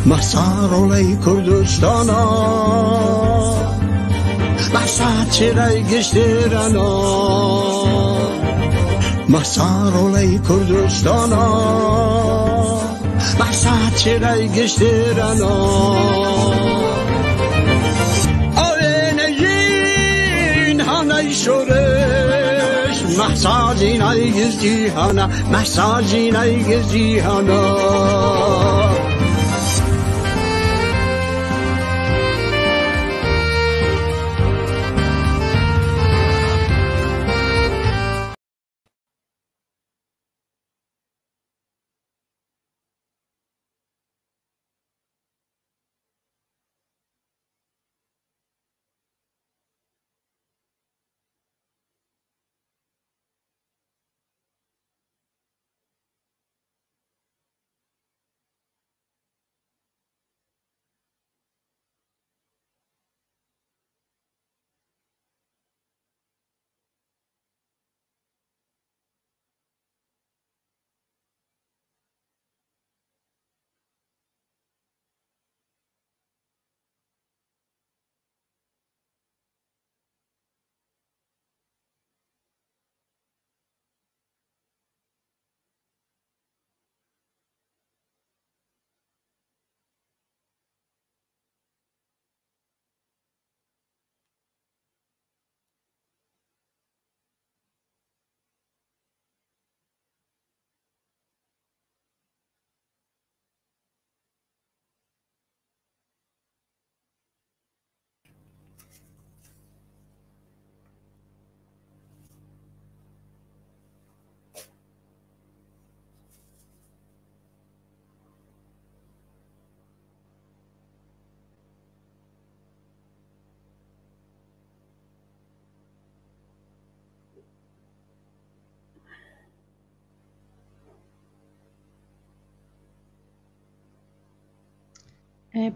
مەهسا ڕۆڵەی کوردستانا مەهسا چرای گشت ئێرەنا مەهسا ڕۆڵەی کوردستانا مەهسا چرای گشت ئێرەنا ئاوێنەی ژین هانەی شۆرش مەهسا ژینای گشت جیهانە مەهسا ژینای گشت جیهانە.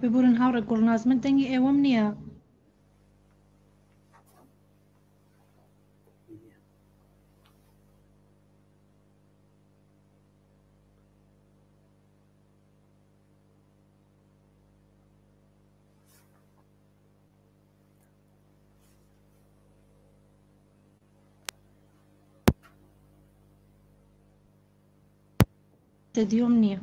ببورن هاوڕێ گوڵناز من دەنگی ئێوەم نییە. ستدیۆم نییە.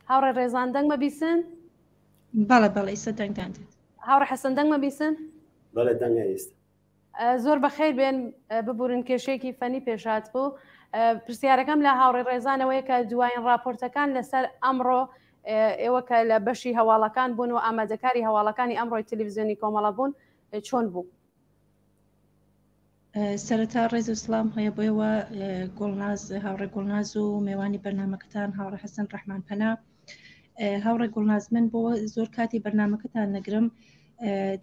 هاوڕێ ڕێزان دەنگمە بیسن؟ بەڵێ بەڵێ ئیستا دەنگتان دێت. هاوڕێ حەسەن دەنگمە بیسن؟ بەڵێ دەنگە ئیستا. زۆر بەخێر بێن ببورن کێشەیەکی فەنی پێشات بوو پرسیارەکەم لە هاوڕێ ڕێزانەوەیە کە دوایین راپۆرتەکان لەسەر ئەمڕۆ ئێوە کە لە بەشی هەواڵەکان بوون و ئامادەکاری هەواڵەکانی ئەمڕۆی تەلەڤزیۆنی کۆمەڵە بوون چۆن بوو؟ سەرەتا ڕێز و سڵام هەیە بۆ ئێوە گوڵناز هاوڕێ گوڵناز و مێوانی بەرنمەکەتان هاوڕێ حەسەن ڕەحمان پەنا هاوڕێ گوڵناز من بۆ زۆر کاتی بەرنمەکەتان نەگرم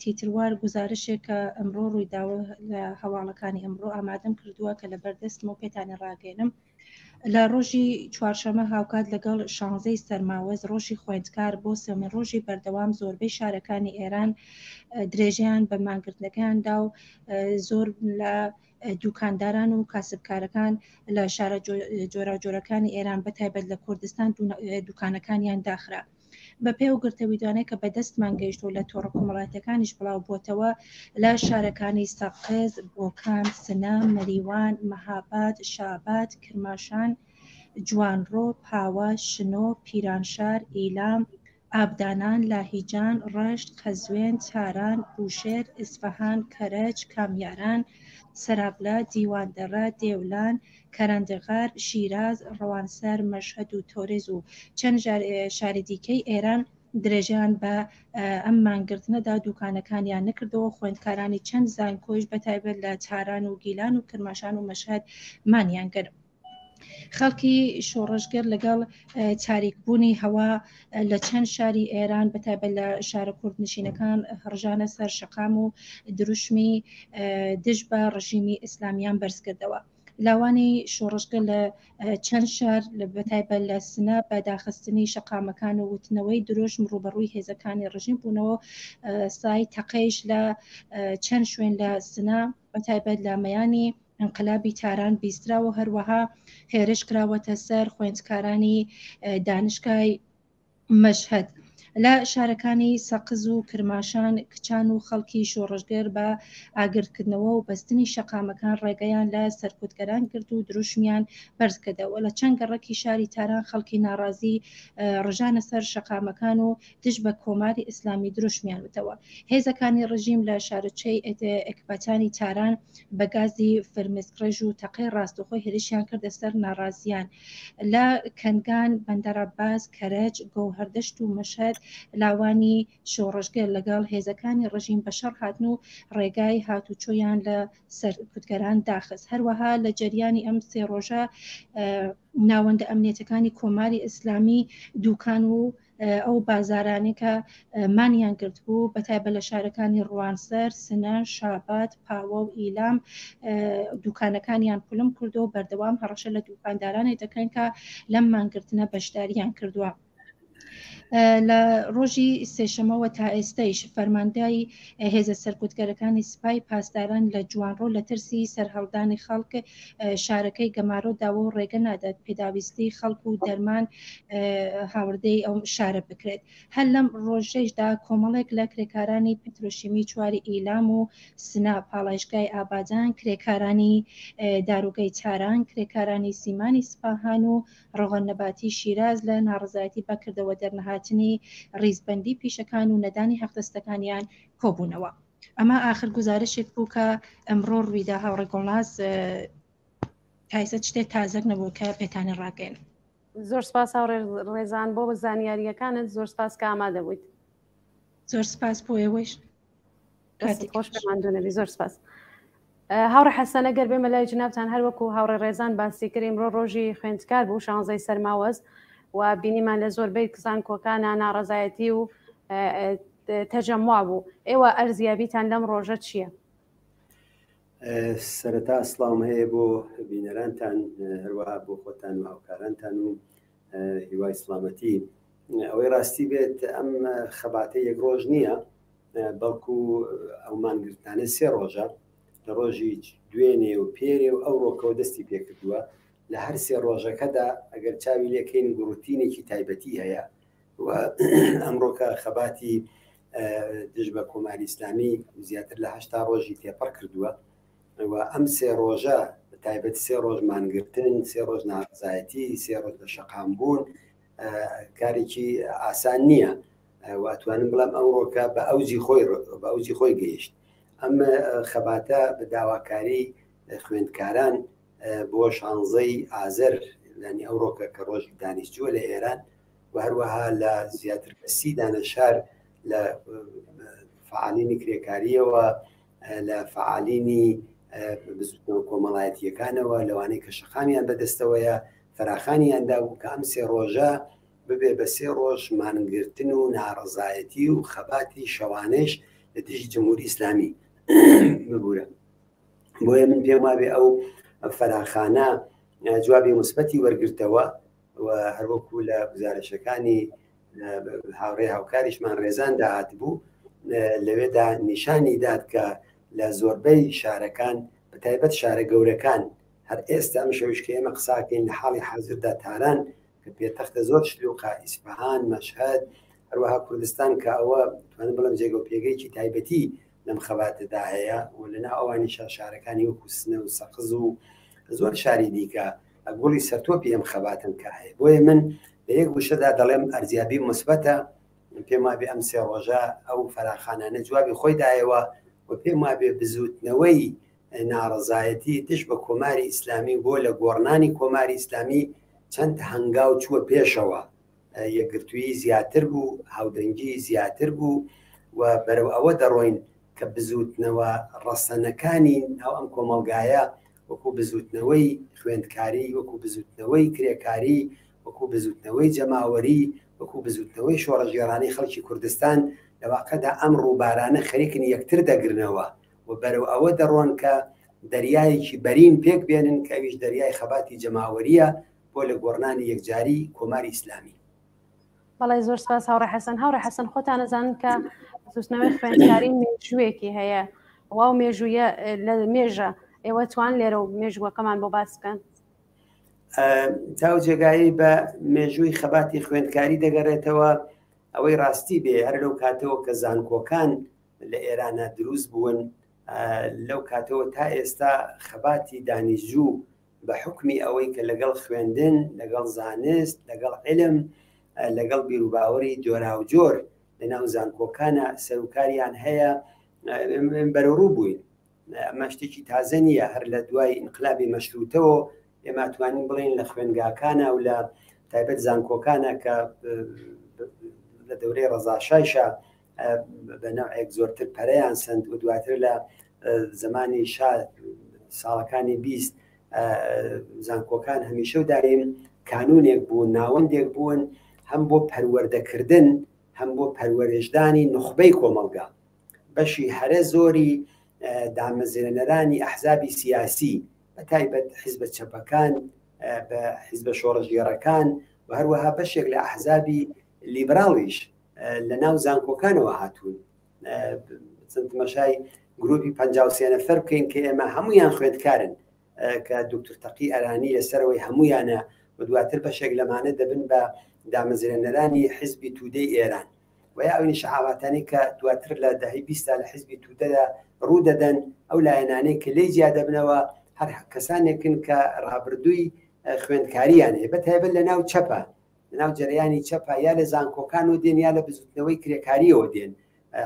تیتروار گزارشێکە ئەمڕۆ ڕوویداوە لە هەواڵەکانی ئەمڕۆ ئامادەم کردووە کە لە بەردەستم و پێتانی ڕاگەێنم لە ڕۆژی چوارشەمە هاوکات لەگەڵ شانزەی سەرماوەز ڕۆژی خوێندکار بۆ سێمین ڕۆژی بەردەوام زۆربەی شارەکانی ئێران درێژەیان بە مانگرتنەکەیان دا و زۆر لە دوکانداران و کاسبکارەکان لە شارە جۆراوجۆرەکانی ئێران بە تایبەت لە کوردستان دوکانەکانیان داخرا. بە پێ و گرتە ویدیۆانەی کە بەدەستمان گەیشت و لە تۆڕە کۆمەڵایەتیەکانیش بڵاو بووەتەوە لە شارەکانی سەقز، بۆکان، سنە، مەریوان، مەهاباد، شاباد، کرماشان، جوانڕۆ، پاوە، شنۆ، پیرانشار، ئیلام، ئابدانان، لاهیجان، ڕەشت، قەزوێن، تاران، بوشێر، ئیسفەهان، کەرەج، کامیاران، سەرابلە، دیواندەڕە، دێولان، کەرەندغار، شیراز، ڕەوانسەر، مەشهەد و تۆرێز و چەند شاری دیکەی ئێران درێژەیان بە ئەم مانگرتنە دا، دووکانەکانیان نەکردەوە، خوێندکارانی چەند زانکۆیش بەتایبەت لە تاران و گیلان و کرماشان و مەشهەد مانیان گرت. خەڵکی شۆڕشگێڕ لەگەڵ تاریکبوونی هەوا لە چەند شاری ئێران بەتایبەت لە شارە کوردنشینەکان ڕژانە سەر شەقام و دروشمی دژ بە ڕژیمی ئیسلامیان بەرزکردەوە. لاوانی شۆڕشگەر لە چەند شار بەتایبەت لە سنە بە داخستنی شەقامەکان و وتنەوەی دروشم ڕووبەڕووی هێزەکانی ڕژیم بوونەوە سای تەقەیش لە چەند شوێن لە سنە بەتایبەت لە مەیانی ئینقلابی تاران بیستراوە هەروەها هێرش کراوەتە سەر خوێندکارانی دانشگای مەشهەد. لە شارەکانی سەقز و کرماشان کچان و خەڵکی شۆڕشگێر بە ئاگرکردنەوە و بەستنی شەقامەکان ڕێگەیان لە سەرکوتگەران گرت و دروشمیان بەرزکردەوە. لە چەند گەڕەکی شاری تاران خەڵکی ناڕازی ڕژانە سەر شەقامەکان و دژ بە کۆماری ئیسلامی دروشمیان وتەوە. هێزەکانی ڕژیم لە شارۆچکەی ئێکباتانی تاران بە گازی فرمێسکڕێژ و تەقەی ڕاستەوخۆی هێرشیان کردە سەر ناڕازیان. لە کەنگان، بەندەرعەباس، کەرەج، گەوهەردەشت و مەشهەد لاوانی شۆڕشگێر لەگەڵ هێزەکانی ڕژیم بە شەڕ هاتن و ڕێگای هاتوچۆیان لە سەرکوتگەران داخست. هەروەها لە جەریانی ئەم سێ ڕۆژە ناوەندە ئەمنیەتەکانی کۆماری ئیسلامی دووکان و ئەو بازارانەی کە مانیان گرتبوو بەتایبەت لە شارەکانی ڕوانسەر، سنە، شاباد، پاوە و ئیلام دوکانەکانیان پلم کردو و بەردەوام هەڕەشە لە دوکاندارانی دەکەن کە لەم مانگرتنە بەشداریان کردووە. لە ڕۆژی سێشەمەوە تا ئێستەیش فەرماندای هێزە سەرکوتگەرەکانی سپای پاسداران لە جوانڕۆ لە ترسی سەرهەڵدانی خەڵک شارەکەی گەمارۆ داوە و ڕێگە نادات پێداویستی خەڵک و دەرمان هاوردەی ئەو شارە بکرێت. هەر لەم ڕۆژەیشدا کۆمەڵێک لە کرێکارانی پترۆشیمی چواری ئیلام و سنە، پاڵایشگای ئابادان، کرێکارانی داروگەی تاران، کرێکارانی سیمانی سپاهان و ڕۆغەن نەباتی شیراز لە ناڕەزایەتی بە کردەوە دەرنەهاتنی ڕیزبەندی پیشەکان و نەدانی حەقدەستەکانیان کۆبوونەوە. ئەمە ئاخر گوزارشێک بوو کە ئەمڕۆ ڕوویدا هاوڕێ گوڵناز تایسە شتێک تازەک نەبوو کە پێتانی ڕاگەین. زۆر سپاس هاوڕێ ڕێزان بۆ زانیاریەکانت زۆر سپاس کە ئامادە بوویت. زۆر سپاس بۆ ئێوەیش. کاتێک خۆش ماندوو نەبی زۆر سپاس. هاوڕێ حەسەن ئەگەر بێمە لای جنابتان هەروەکو هاوڕێ ڕێزان باسی کرد ئیمڕۆ ڕۆژی خوێندکار بوو شانزەی سەرماوەز و بینیمان لە زۆربەی زانکۆکانە ناڕەزایەتی و تەجەموا بوو ئێوە ئەرزیابیتان لەم ڕۆژە چییە؟ سەرەتا سڵاوم هەیە بۆ بینەرانتان هەروەها بۆ خۆتان و هاوکارانتان و هیوای سڵامەتی ئەوەی ڕاستی بێت ئەم خەباتە یەک ڕۆژ نییە بەڵکو ئەو مانگرتنانە سێ ڕۆژە لە ڕۆژی دوێنێ و پێرێ و ئەو ڕۆکەوە دەستی پێکردووە لە هەر سێ ڕۆژەکەدا ئەگەر چاوی لێکەین گوڕوتینێکی تایبەتی هەیە و ئەمڕۆکە خەباتی دژ بە کۆماری ئیسلامی زیاتر لە هشتا ڕۆژی تێپەڕ کردووە و ئەم سێ ڕۆژە بە تایبەت سێ ڕۆژ مانگرتن سێ ڕۆژ ناڕزایەتی سێ ڕۆژ لە شەقام بوون کارێکی ئاسان نییە و ئەتوانم بڵێم ئەمڕۆکە بە ئەوجی خۆی بە ئەوجی خۆی گەیشت ئەم خەباتە بە داواکاری خوێندکاران بۆ شانزەی ئازەر لانی ئەوڕۆکە کە ڕۆژی دانیشتووە لە ئێران و هەروەها لە زیاتر لە سی دانە شار لە فعالینی کرێکاریەوە لە فعالینی بزوتنەوە کۆمەڵایەتیەکانەوە لەوانەی کە شەقامیان بەدەستەوەیە فراخانیان دابوو کە ئەم سێ ڕۆژە ببێ بە سێ ڕۆژ مانگرتن و ناڕەزایەتی و خەباتی شەوانەش لە دژی جمهوری ئیسلامی ببوورە بۆیە من پێم وابێ ئەو فەراخانە جوابی مثبەتی وەرگرتەوە و هەروەکو لە گزارشەکانی هاوڕێ هاوکاریشمان ڕێزان داهاتبوو لەوێدا نیشانی داد کە لە زۆربەی شارەکان بە تایبەت شارە گەورەکان هەر ئێستا ئەم شەویش کە ئێمە قساکەین لە حاڵی حازردا تاران کە پێتەختە زۆر شلوقە ئیسفەهان مەشهەد هەروەها کوردستان کە ئەوە توانم بڵێم جێگە و پێگەیەکی تایبەتی لەم خەباتەدا هەیە و لەناو ئەوانیشا شارەکانی وەکو سنە و سەقز و زۆر شاری دیکە گوڵی سەرتۆپی ئەم خەباتن کە هەیە بۆیە من لە یەک وشەدا دەڵێم ئەرزیابی مثبەتە پێم وابێ ئەم سێ ڕۆژە ئەو فەراخانانە جوابی خۆی دایەوە و پێم وابێ بزوتنەوەی ناڕەزایەتی دژ بە کۆماری ئیسلامی بۆ لە گۆڕنانی کۆماری ئیسلامی چەند هەنگاو چووە پێشەوە یەکگرتوویی زیاتر بوو هاودەنگی زیاتر بوو و بەرەو ئەوە دەڕۆین کە بزووتنەوە ڕەسەنەکانی ناو ئەم کۆمەڵگایە وەکو بزوتنەوەی خوێندکاری، وەکو بزوتنەوەی کرێکاری، وەکو بزوتنەوەی جەماوەری، وەکو بزوتنەوەی شۆڕشگێڕانەی خەڵکی کوردستان، لە واقعدا ئەم ڕووبارانە خەریکن یەکتر دەگرنەوە و بەرەو ئەوە دەڕۆن کە دەریایەکی بەرین پێک بێنن کە ئەویش دەریای خەباتی جەماوەرییە بۆ لەگۆڕنانی یەکجاری کۆماری ئیسلامی. بەڵێ زۆر سپاس هاوڕێ حەسەن. هاوڕێ حەسەن خۆتان ئەزانن کە بزوتنەوەی خوێندکاری مێژوویەکی هەیە واو مێژوویە لە مێژە ئێوە توان لێرە و مێژووەکەمان بۆ باس بکەن. تاو جێگایی بە مێژووی خەباتی خوێندکاری دەگەڕێتەوە ئەوەی ڕاستی بێ هەر لەو کاتەوە کە زانکۆکان لە ئێرانە دروست بوون لەو کاتەوە تا ئێستا خەباتی دانیشجوو بە حوکمی ئەوەی کە لەگەڵ خوێندن، لەگەڵ زانست، لەگەڵ عیلم، لەگەڵ بیروباوەڕی جۆراوجۆر لەناو زانکۆکانە سەروکاریان هەیە بەرەوڕوو بووین. ئەمە شتێکی تازە نییە، هەر لە دوای ئینقلابی مەشرووتەوە ئێمە توانین بڵێین لە خوێنگاکانە و لە تایبەت زانکۆکانە کە لە دەورەی ڕەزاشایشا بە نەوعێک زۆرتر پەرەیان سند و دواتر لە زمانی شا ساڵەکانی 20 زانکۆکان هەمیشە و دایم کانونێک بوون ناوەندێک بوون هەم بۆ پەروەردەکردن هەم بۆ پەروەرێژدانی نوخبەی کۆمەڵگا بەشی هەرە زۆری دامەزرێنەرانی ئەحزابی سیاسی بە تایبەت حیزبە چەپەکان بە حیزبە شۆڕشگێڕەکان و هەروەها بەشێک لە ئەحزابی لیبراڵیش لە ناو زانکۆکانەوە هاتوون چەند تمەشای گروپی 53 نەفەر بکەین کە ئێمە هەمویان خوێندکارن کە دکتور تەقی ئەرانی لەسەرەوەی هەمویانە و دواتر بەشێک لەمانە دەبن بە دامەزرێنەرانی حزبی تودەی ئێران و یا ئەو نیشعاواتانی کە دواتر لە دەهەی بیستا لە حزبی تودەدا ڕوو دەدەن ئەو لایەنانەی کە لێی جیا دەبنەوە هەر کەسانێکن کە ڕابردووی خوێندکاریان هەیە بە تایبەت لە ناو چەپە لەناو جەرەیانی چەپە یا لە زانکۆکانەوە دێن یا لە بزوتنەوەی کرێکاریەوە دێن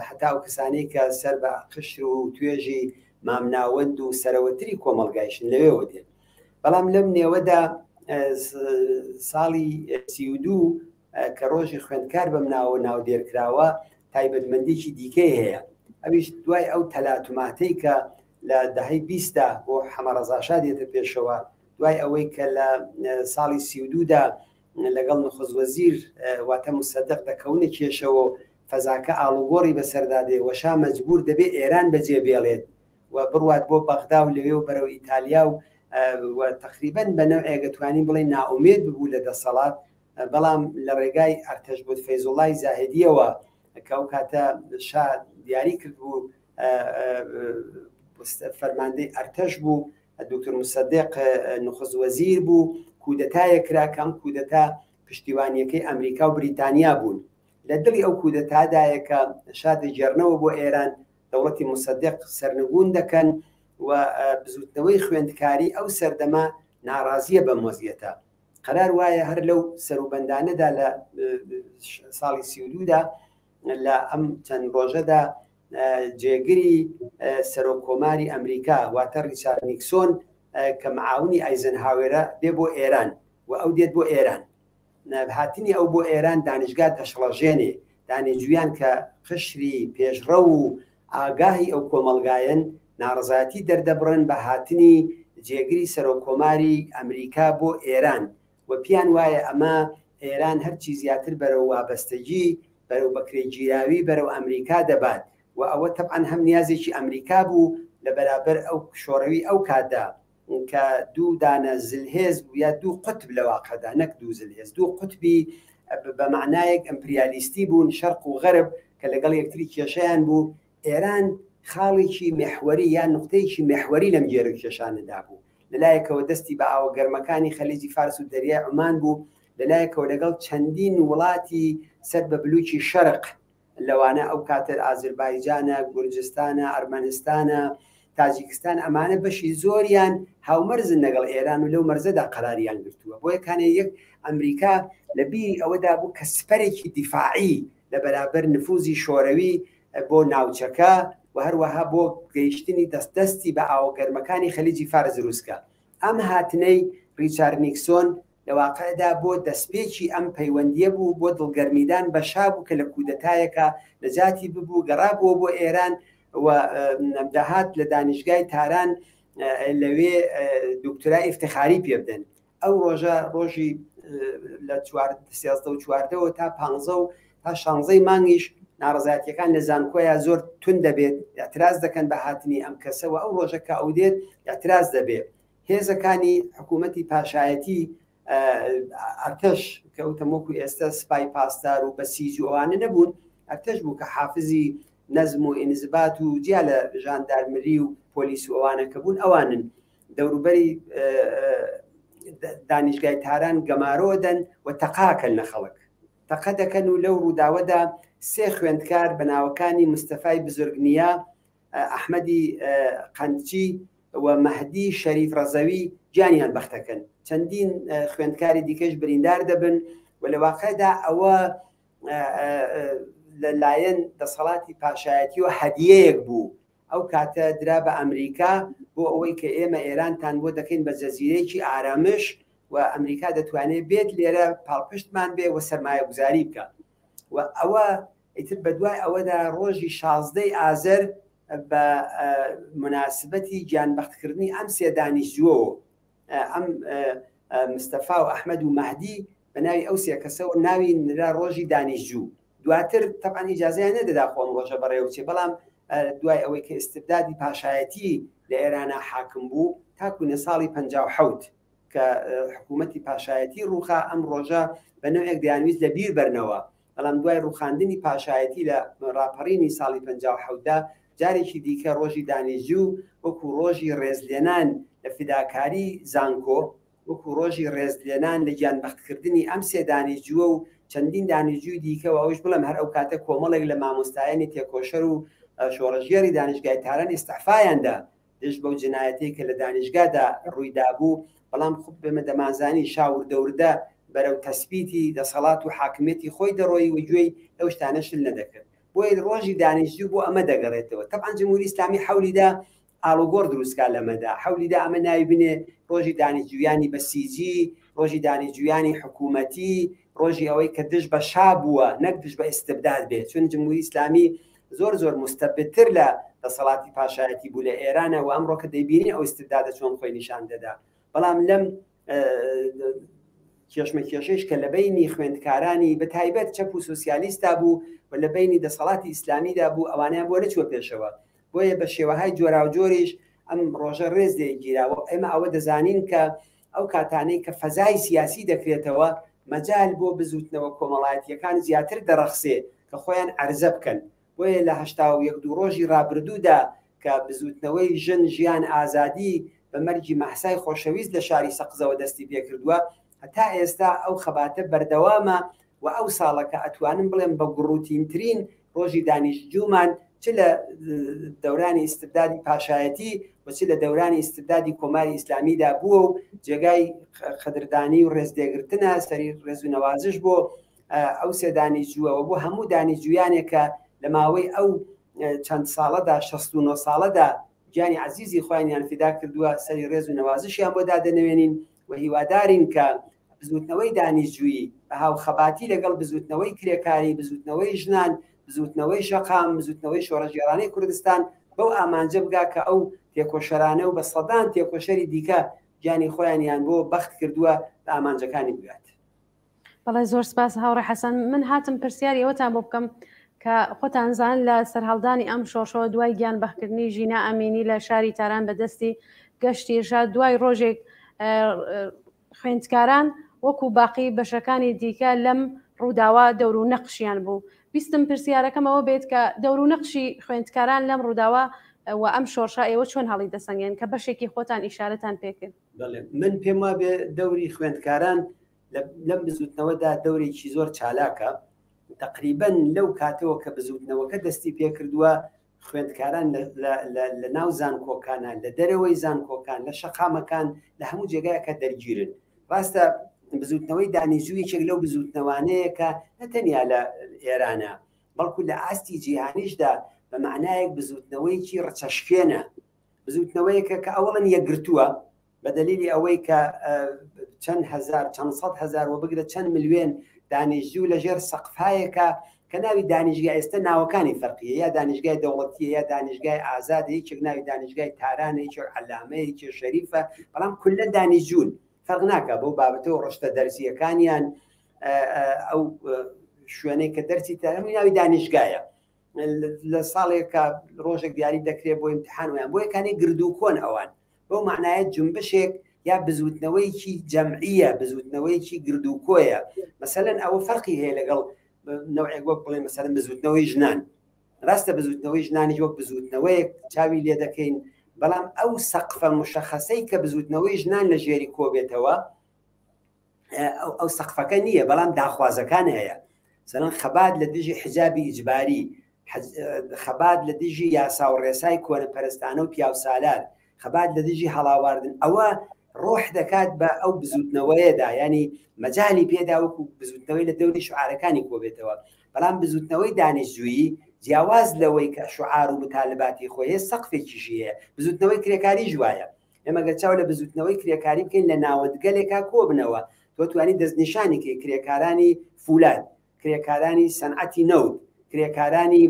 هەتا ئەو کەسانەی کە سەر بە قشر و توێژی مامناوەند و سەرەوەتری کۆمەڵگایشن لەوێوە دێن بەڵام لەم نێوەدا ساڵی 32 کە ڕۆژی خوێندکار بەم ناوە ناودێر کراوە تایبەتمەندێکی دیکەی هەیە ئەویش دوای ئەو تەلاتوماتەی کە لە دەهەی بیستدا بۆ حەمەڕەزاشا دێتە پێشەوە دوای ئەوەی کە لە ساڵی سیودودا لەگەڵ نخۆز وەزیر واتە مسەدق دەکەونە کێشەوە فەزاکە ئاڵوگۆڕی بەسەردا دێ وەشا مەجبور دەبێ ئێران بەجێ بێڵێت و بڕوات بۆ بەغدا و لەوێ و بەرەو ئیتالیا و و تقریبا بە نەوعێک توانین بڵێ نائومێد ببوو لە دەسەڵات بەڵام لە ڕێگای ئەرتەشبود فەیزوڵای زاهدیەوە کە ئەو کاتە شا دیاری کردبوو فەرماندەی ئەرتەش بوو دکتۆر مسەدق نخست وەزیر بوو کودەتایە کرا کە ئەم کودەتا پشتیوانیەکەی ئەمریکا و بریتانیا بوون لە دڵی ئەو کودەتادایە کە شا دەگێڕنەوە بۆ ئێران دەوڵەتی مسەدق سەرنگون دەکەن و بزوتنەوەی خوێندکاری ئەو سەردەمە ناڕازیە بەم وەزیەتە قەرار وایە هەر لەو سەروبەندانەدا لە ساڵی سیودودا لە ئەم چەند ڕۆژەدا جێگری سەرۆک کۆماری ئەمریکا واتە ڕیچارد نیکسۆن کە معاونی ئایزنهاوێرە دێ بۆ ئێران و ئەو دێت بۆ ئێران هاتنی ئەو بۆ ئێران دانیشگا دەشڵەژێنێ دانیجویان کە قشری پێشڕەو و ئاگاهی ئەو کۆمەڵگایەن ناڕزایەتی دەردەبڕن بە هاتنی جێگری سەرۆک کۆماری ئەمریکا بۆ ئێران و پیان وایە ئەمە ئێران هەرچی زیاتر بەرەو وابەستەگی، بەرەو بەکرێگیراوی بەرەو ئەمریکا دەبات و ئەوە تەبعەن هەم نیازێکی ئەمریکا بوو لە بەرابەر ئەو شۆڕەوی ئەو کاتدا کە دوو دانە زلهێز بوو یا دوو قوتب لە واقعدا نەک دوو زلهێز دوو قوتبی بە مەعنایەک ئەمپریالیستی بوون شەرق و غەرب کە لەگەڵ یەکتری کێشەیان بوو ئێران خاڵێکی مێحوەری یا نوقتەیەکی مێحوەری لەم گێرەکێشانەدا بوو لەلایەکەوە دەستی بە ئاوە گەرمەکانی خەلیجی فارس و دەریای عومان بوو، لەلایەکەوە لەگەڵ چەندین وڵاتی سەر بە بلوکی شەرق، لەوانە ئەو کاتە ئازربایجانە، گورجستانە، ئەرمەنستانە، تاجیکستان، ئەمانە بەشی زۆریان هاومەرزن لەگەڵ ئێران و لەو مەرزەدا قەراریان گرتووە. بۆیە کانێ یەک ئەمریکا لە بیری ئەوەدا بوو کە سپەرێکی دیفاعی لە بەرابەر نفوزی شۆرەوی بۆ ناوچەکە و هەروەها بۆ گەیشتنی دەست دەستی بە ئاوە گەرمەکانی خەلیجی فارس دروستکا. ئەم هاتنەی ڕیچارد نیکسۆن لە واقعدا بۆ دەستپێکی ئەم پەیوەندییە بوو، بۆ دڵگەرمیدان بە شا بوو کە لە کودەتایەکا نەجاتی ببوو، گەڕابووە بۆ ئێران و دەهات لە دانیشگای تاران. لەوێ دکتۆرای ئیفتخاری پێ بدەن. ئەو ڕۆژە ڕۆژی لە سێزدە و چواردەوە تا پانزە و تا شانزەی مانگیش ناڕزایەتیەکان لە زانکۆیا زۆر تون دەبێت، اعتراز دەکەن بە هاتنی ئەم کەسەوە. ئەو ڕۆژە کە ئەو دێت اعتراز دەبێت. هێزەکانی حکوومەتی پاشایەتی ئەرتەش کە وتم وەکو ئێستا سپای پاسدار و بەسیج و ئەوانە نەبوون، ئەرتەش بوو کە حافزی نەزم و ئینزبات و جیا لە ژاندارمری و پۆلیس و ئەوانە کە بوون، ئەوانن دەوروبەری دانیشگای تاران گەمارۆ دەن و تەقاکەن لە خەڵک، تەقە دەکەن و لەو ڕووداوەدا سێ خوێندکار بە ناوەکانی مستەفای بزرگنیا، ئەحمەدی قەندچی و مەهدی شەریف ڕەزەوی گیانیان بەختەکەن، چەندین خوێندکاری دیکەش بریندار دەبن و لە واقعدا ئەوە لەلایەن دەسەڵاتی پاشایەتیەوە هەدیەیەک بوو ئەو کاتە درا بە ئەمریکا بۆ ئەوەی کە ئێمە ئێرانتان بۆ دەکەین بە جەزیرەیەکی ئارامش و ئەمریکا دەتوانێت بێت لێرە پاڵپشتمان بێ و سەرمایەگوزاری بکە. و ئەوە ئیتر بە دوای ئەوەدا ڕۆژی شازدەی ئازەر بە مناسبەتی گیانبەختکردنی ئەم سێ دانیشتووەوە، ئەم مستەفا و ئەحمەد و مەهدی، بە ناوی ئەو سێ کەسەوە ناوی نرا ڕۆژی دانیشجوو. دواتر تەبعەن ئیجازەیان نەدەدا خۆ ئەم ڕۆژە بەڕێوە بچێ، بەڵام دوای ئەوەی کە ئیستبدادی پاشایەتی لە ئێرانا حاکم بوو تاکو نە ساڵی 57 کە حکوومەتی پاشایەتی ڕووخا، ئەم ڕۆژە بە نەوعێک دەیانویست لە بیر بەرنەوە، بەڵام دوای ڕووخاندنی پاشایەتی لە ڕاپەڕینی ساڵی 57دا جارێکی دیکە ڕۆژی دانیشجوو وەکو ڕۆژی ڕێزلێنان لە فیداکاری زانکۆ، وەکو ڕۆژی ڕێزلێنان لە گیانبەختکردنی ئەم سێ دانیشجووە و چەندین دانیشجووی دیکە و ئەوەیش بڵێم هەر ئەو کاتە کۆمەڵێک لە مامۆستایانی تێکۆشەر و شۆڕشگێڕی دانیشگای تاران ئیستعفایان دا دژ بەو جنایەتەی کە لە دانیشگادا ڕووی دابوو، بەڵام خوب ئێمە دەمانزانی شا وردە وردە بەرەو تەسبیتی دەسەڵات و حاکمیەتی خۆی دەڕۆیی و گوێی لەو شتانە شل نەدەکرد. بۆیە ڕۆژی دانیشجوو بۆ ئەمە دەگەڕێتەوە. تەبعەن جمهوری ئیسلامی حەولی دا ئاڵوگۆڕ دروست کا لەمەدا، حەولی دا ئەمە ناوی بنێ ڕۆژی دانیشجوویانی بەسیجی، ڕۆژی دانیشجوویانی حکوومەتی، ڕۆژی ئەوەی کە دژ بە شا بووە نەک دژ بە ئیستبداد بێ، چون جمهوری ئیسلامی زۆر زۆر مستەبدتر لە دەسەڵاتی پاشایەتی بوو لە ئێرانە و ئەمڕۆ کە دەیبینین ئەو ئیستبدادە چۆن خۆی نیشان دەدا. بەڵام لەم کێشمەکێشەیش کە لە بەینی خوێندکارانی بە تایبەت چەپ و سۆسیالیستا بوو و لە بەینی دەسەڵاتی ئیسلامیدا بوو، ئەوانەیان بۆ نەچووە پێشەوە. بۆیە بە شێوەهای جۆراوجۆریش ئەم ڕۆژە ڕێز لێ گیراوە. ئێمە ئەوە دەزانین کە ئەو کاتانەی کە فەزای سیاسی دەکرێتەوە، مەجال بۆ بزووتنەوە کۆمەڵایەتییەکان زیاتر دەڕەخسێ کە خۆیان عەرزە بکەن. بۆیە لە 81 دوو ڕۆژی ڕابردوودا کە بزووتنەوەی ژن ژیان ئازادی بە مەرگی مەهسای خۆشەویست لە شاری سەقزەوە دەستی پێکردووە، هەتا ئێستا ئەو خەباتە بەردەوامە و ئەو ساڵە کە ئەتوانم بڵێم بە گوڕوتینترین ڕۆژی دانیشتجوومان چ لە دەورانی ئیستبدادی پاشایەتی و چ لە دەورانی ئیستبدادی کۆماری ئیسلامیدا بووە و جێگای قەدردانی و ڕێزلێگرتنە، سەری ڕێز و نەوازش بۆ ئەو سێ دانیشجووەوە بۆ هەموو دانیشجوویانێک کە لە ماوەی ئەو چەند ساڵەدا 69 ساڵەدا گیانی عەزیزی خۆیانیان فیدا کردووە، سەری ڕێز و نەوازشیان بۆ دادەنەوێنین و هیوادارین کە بزووتنەوەی دانیشجوویی بە هاوخەباتی لەگەڵ بزووتنەوەی کرێکاری، بزووتنەوەی ژنان، بزووتنەوەی شەقام، بزووتنەوەی شۆڕشگێڕانەی کوردستان بەو ئامانجە بگا کە ئەو تێکۆشەرانە و بە سەدان تێکۆشەری دیکە گیانی خۆیانیان بۆ بەخت کردووە بە ئامانجەکانی بگات. بەڵێ زۆر سپاس هاوڕێ حەسەن. من هاتم پرسیاری ئەوەتان بۆ بکەم کە خۆتان زان لە سەرهەڵدانی ئەم شۆڕشەوە دوای گیان بەخکردنی ژینا ئەمینی لە شاری تاران بە دەستی گەشتی ئیرشاد دوای ڕۆژێک خوێندکاران وەکو باقی بەشەکانی دیکە لەم ڕووداوە دەور و نەقشیان بوو. ویستم پرسیارەکەمەوە بێت کە دەور و نەقشی خوێندکاران لەم ڕووداوە و ئەم شۆڕشە ئێوە چۆن هەڵی دەسەنگێن کە بەشێکی خۆتان ئیشارەتان پێکرد؟ بەڵێ من پێم وابێ دەوری خوێندکاران لەم بزوتنەوەدا دەورێکی زۆر چالاکە. تقریبا لەو کاتەوە کە بزوتنەوەکە دەستی پێکردووە خوێندکاران لە ناو زانکۆکانە، لە دەرەوەی زانکۆکان، لە شەقامەکان، لە هەموو جێگایەکە دەرگیرن. ڕاستە بزوتنەوەی دانیشجوو یەکێک لەو بزوتنەوانەیە کە نە تەنیا لە ئێرانە بەڵکو لە ئاستی جیهانیشدا بە معنایەک بزوتنەوەیەکی ڕچەشکێنە، بزوتنەوەیەکە کە ئەوەڵەن یەکگرتووە بە دەلیلی ئەوەی کە چەند هەزار، چەند سەد هەزار و بگرە چەند ملیۆن دانیشجوو لە ژێر سەقفایەکە کە ناوی دانیشگا ئێستا ناوەکانی فەرقیە یا دانیشگای دەوڵەتیە یا دانیشگای ئازادە یەکێک ناوی دانیشگای تارانە یەکێک عەلامەیە یەکێک شەریفە بەڵام کولەن دانیشجوون فەرق ناکە بەو بابەتە و ڕشتە دەرسیەکانیان ئەو شوێنەی کە دەرسی تارەمی ناوی دانیشگایە لە ساڵێکە ڕۆژێک دیاری دەکرێت بۆ امتحان ویان بۆ یەکانی گردو کۆن ئەوان بەو معنایە جنبشێک یا بزوتنەوەیکی جەمعیە بزوتنەوەیکی گردوکۆیە مەسەلەن ئەوە فەرقی هەیە لەگەڵ نەوعێک وەک بڵێ مەسەلەن بزوتنەوەی ژنان ڕاستە بزوتنەوەی ژنانی وەک بزوتنەوەیەک چاوی لێ دەکەین بەڵام ئەو سەقفە مشەخەسەی کە بزوتنەوەی ژنان لە ژێری کۆبێتەوە ئەو سەقفەکە نییە بەڵام داخوازەکان هەیە سەرەن خەبات لە دژی حجابی ئیجباری خەبات لە دژی یاسا و ڕێسای کۆنەپەرستانە و پیاوسالار خەبات لە دژی هەڵاواردن ئەوە ڕۆح دەکات بە ئەو بزوتنەوەیەدا ینی مەجای پێدا وەکو بزوتنەوەی لە دەوری شعارەکانی کۆبێتەوە بەڵام بزوتنەوەی دانیشجویی جیاواز لەوەی کە شعار و متالباتی خۆی هەیە سەقفێکیشی هەیە بزوتنەوەی کرێکاری ژوایە ئێمە گەر چاو لە بزوتنەوەی کرێکاری بکەین لە ناوەندگەلێکا کۆبنەوە تۆ توانی دەستنیشانی کەی کرێکارانی فولاد کرێکارانی سەنعەتی نەوت کرێکارانی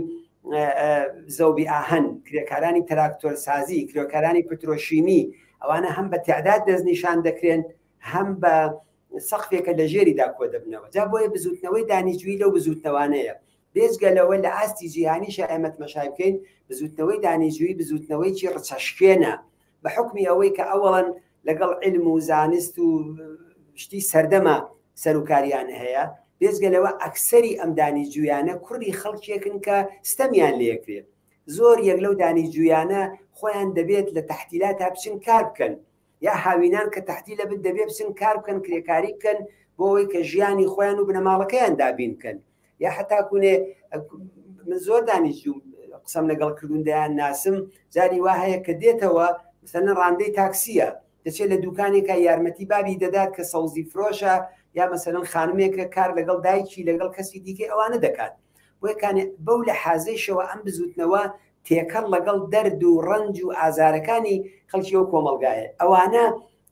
زەوبی ئاهەن کرێکارانی تراکتۆرسازی کرێکارانی پترۆشیمی ئەوانە هەم بە تعداد دەستنیشان دەکرێن هەم بە سەقفێکە لە ژێریدا کۆ دەبنەوە جا بۆیە بزوتنەوەی دانیجوی لەو بزوتنەوانەیە بێجگە لەوە لە ئاستی جیهانیشا ئێمە تمەشای بکەین بزوتنەوەی دانیجوی بزوتنەوەیکی ڕچەشکێنە بە حوکمی ئەوەی کە ئەوەڵەن لەگەڵ علم و زانست و شتی سەردەمە سەروکاریان هەیە بێجگە لەوە ئەکسەری ئەم دانیجویانە کوڕی خەڵکێکن کە ستەمیان لێکرێت زۆر یەک لەو دانیجویانە خۆیان دەبێت لە تەحتیلاتا بچن کار بکەن یا هاوینان کە تەحتیلە بن دەبێ بچن کار بکەن کرێکاری بکەن بۆ ئەوەی کە ژیانی خۆیان و بنەماڵەکەیان دابین بکەن یا حتا کوونێ من زۆر دانیشتوم قسەم لەگەڵ کردوون دەیان ناسم جاری وا هەیە کە دێتەوە مثلەن ڕاندەی تاکسیە دەچێت لە دوکانێکە یارمەتی بابی دەدات کە سەوزی فرۆشە یا مەسەلەن خانمێکە کار لەگەڵ دایکی لەگەڵ کەسی دیکەی ئەوانە دەکات بۆیە کانێ بەو لە حازەیشەوە ئەم بزوتنەوە تێکەڵ لەگەڵ دەرد و ڕەنج و ئازارەکانی خەڵکی ئەو کۆمەڵگایە ئەوانە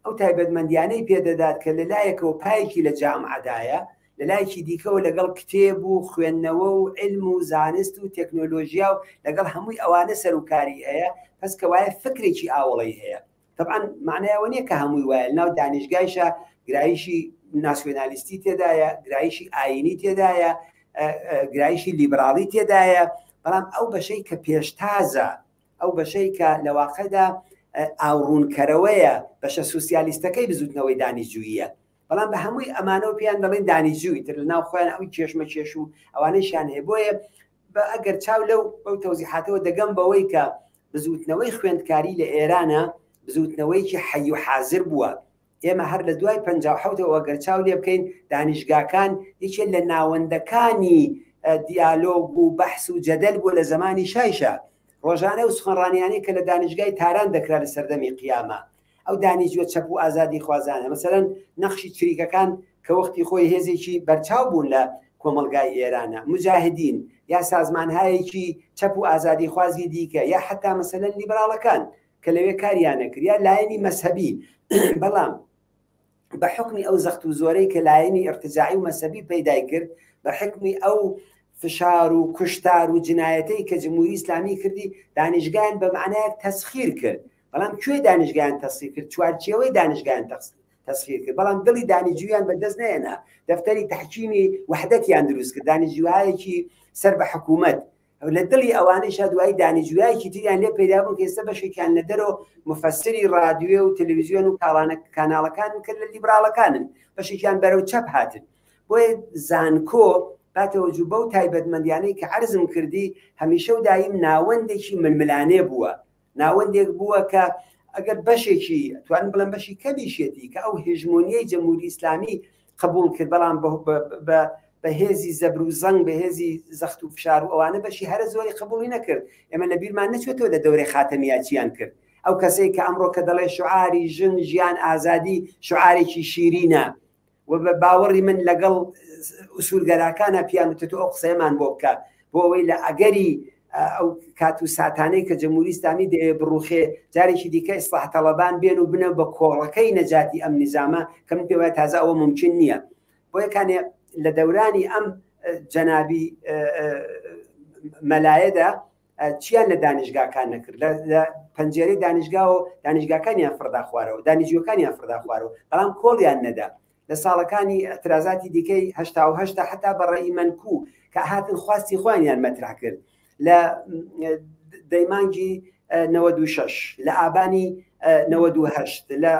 ئەو تایبەتمەندیانەی پێدەدات کە لەلایەکەوە پایەکی لە جامعەدایە لەلایەکی دیکەوە لەگەڵ کتێب و خوێندنەوە و علم و زانست و تەکنۆلۆژیا و لەگەڵ هەمووی ئەوانە سەرکاری هەیە پس کەوایە فکرێکی ئاوڵی هەیە طبعا معنای ئەوە نییە کە هەمووی وایە ناو دانیشگایشە گرایشی ناسیۆنالیستی تێدایە گرایشی ئاینی تێدایە گرایشی لیبراڵی تێدایە بەڵام ئەو بەشەی کە پێشتازە ئەو بەشەی کە لە واقعدا ئاوڕوونکەرەوەیە بەشە سوسیالیستەکەی بزوتنەوەی دانیجوویە بەڵام بە هەمووی ئەمانەوە پێیان دەڵێن دانیجووی تر لە ناو خۆیان ئەو کێشمە کێش و ئەوانەیشیان هەیە بۆیە بە ئەگەر چاو لەو بەو تەوزیحاتەوە دەگەم بەوەی کە بزووتنەوەی خوێندکاری لە ئێرانە بزووتنەوەیەکی حەی و حازر بووە ئێمە هەر لە دوای 57ەوە گەر چاو لێ بکەین دانیشگاکان یەکێ لە ناوەندەکانی دیالۆگ و بەحس و جەدەل بووە لە زەمانی شایشە ڕۆژانە و سخنڕانیانەی کە لە دانیشگای تاران دەکرا لە سەردەمی قیامە ئەو دانیجوە چەپ و ئازادی خوازانە مەسەرەن نەخشی چریکەکان کە وەختی خۆی هێزێکی بەرچاو بوون لە کۆمەڵگای ئێرانە مجاهدین یا سازمانهایەکی چەپ و ئازادی خوازی دیکە یا حتا مەسەلەن لیبراڵەکان کە لەوێ کاریان نەکرد یا لایەنی مەسهەبی بەڵام بە حکمی ئەو زەخت و زۆرەی کە لایەنی ئرتجاعی و مەسەبی پەیدای کرد بە حکمی ئەو فشار و کوشتار و جنایەتەی کە جمهوری ئیسلامی کردی دانیشگایان بە معنایەک تەسخیر کرد بەڵام کوێ دانیشگایان تەسخیر کرد چوارچێوەی دانیشگایان تەسخیر کرد بەڵام دڵی دانیجویان بەدەست نەهێنا دەفتەری تحکیمی وحدەتیان دروست کرد دانیجوهایەکی سەر بە حکوومەت لە دڵی ئەوانەیشا دوایی دانیجویایەکی تریان لێ پەیدا بوون کە ئێستا بەشێکیان لە دەرەوە مفەسری ڕادیۆ و تەلەڤیزیۆن و کاڵانە کاناڵەکانن کە لە لیبراڵەکانن بەشێکیان بەرەو چەپ هاتن بۆیە زانکۆ باتەوەجوو بەو تایبەتمەندیانەی کە عەرزم کردی هەمیشە و دایم ناوەندێکی ململانێ بووە ناوەندێک بووە کە ئەگەر بەشێکی توانم بڵێم بەشی کەمیشێتی کە ئەو هێژمۆنیەی جەمهوری ئیسلامی قبول کرد بەڵام بە هێزی زەبر و زەنگ بە هێزی زەخت و فشار و ئەوانە بەشی هەرە زۆری قبولی نەکرد ئێمە لە بیرمان نەچێتەوە لە دەورەی خاتەمییا چیان کرد ئەو کەسەی کە ئەمڕۆ کە دەڵێ شعاری ژن ژیان ئازادی شعارێکی شیرینە و بە باوەڕی من لەگەڵ ئوسولگەراکانە پیان وتە تۆ ئەو قسەیەمان بۆ بکە بۆ ئەوەی لە ئەگەری ئەو کات و ساتانەی کە جمهوری ئیسلامی دەیەوێ بڕوخێ جارێکی دیکە ئیسلاح تەڵەبان بێن و بنە بە کۆڵەکەی نەجاتی ئەم نیزامە کە من پێ وایە تازە ئەوە ممکن نییە بۆیە کانێ لە دەورانی ئەم جەنابی مەلایەدا چیان لە دانیشگاکان نەکرد لە پەنجێرەی دانیشگاوە دانیشگاکانیان فڕدا خوارەوە دانیجوەکانیان فڕدا خوارەوە بەڵام کۆڵیان نەدا لە ساڵەکانی اعترازاتی دیکەی هەشتا حتا بە ڕێی مەنکوو کە هاتن خواستی خۆیانیان مەترح کرد لە دەیمانگی 96 لە ئابانی 98 لە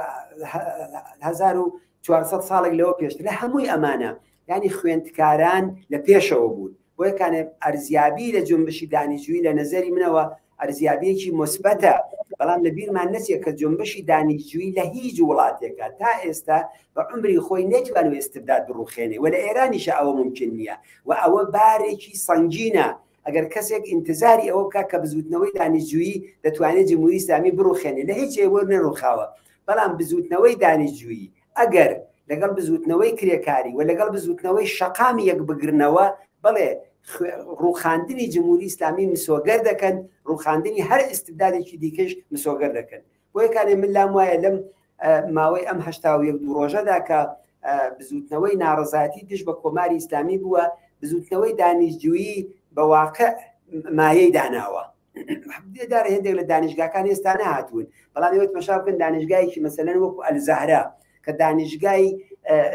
1400 ساڵێک لەوە پێشتر لە هەمووی ئەمانە ینی خوێندکاران لە پێشەوە بوون بۆیە کانێ ئەرزیابی لە جونبشی دانیشجووی لە نەزەری منەوە ئەرزیابیەکی موسبەتە، بەڵام لە بیرمان نەچێت کە جونبشی دانیشجووی لە هیچ وڵاتێکا تا ئێستا بە عومری خۆی نەیتوانیوە ئیستبداد بڕوخێنێ و لە ئێرانیشا ئەوە مومکین نییە و ئەوە بارێکی سەنگینە ئەگەر کەسێک ئینتزاری ئەوە بکات کە بزووتنەوەی دانیشجوویی دەتوانێت جمهوری ئیسلامی بڕوخێنێ لە هیچ ئێوە نەڕوخاوە بەڵام بزووتنەوەی دانیشجوویی ئەگەر لەگەڵ بزووتنەوەی کرێکاری و لەگەڵ بزووتنەوەی شەقام یەکبگرنەوە، بەڵێ ڕووخاندنی جمهوری ئیسلامی مسۆگەر دەکەن، ڕووخاندنی هەر ئیستبدادێکی دیکەش مسۆگەر دەکەن. بۆیە کانێ من لام وایە لەم ماوەی ئەم 81 دوو ڕۆژەدا کە بزووتنەوەی ناڕەزایەتی دژ بە کۆماری ئیسلامی بووە، بزووتنەوەی دانیشجوویی بە واقع مایەی داناوە. دارە هێندێک لە دانیشگاکان ئێستا نەهاتوون بەڵام ئێوە تمەشا بکەن دانیشگایەکی مەسەلەن وەکو ئەلزەهرا کە دانیشگای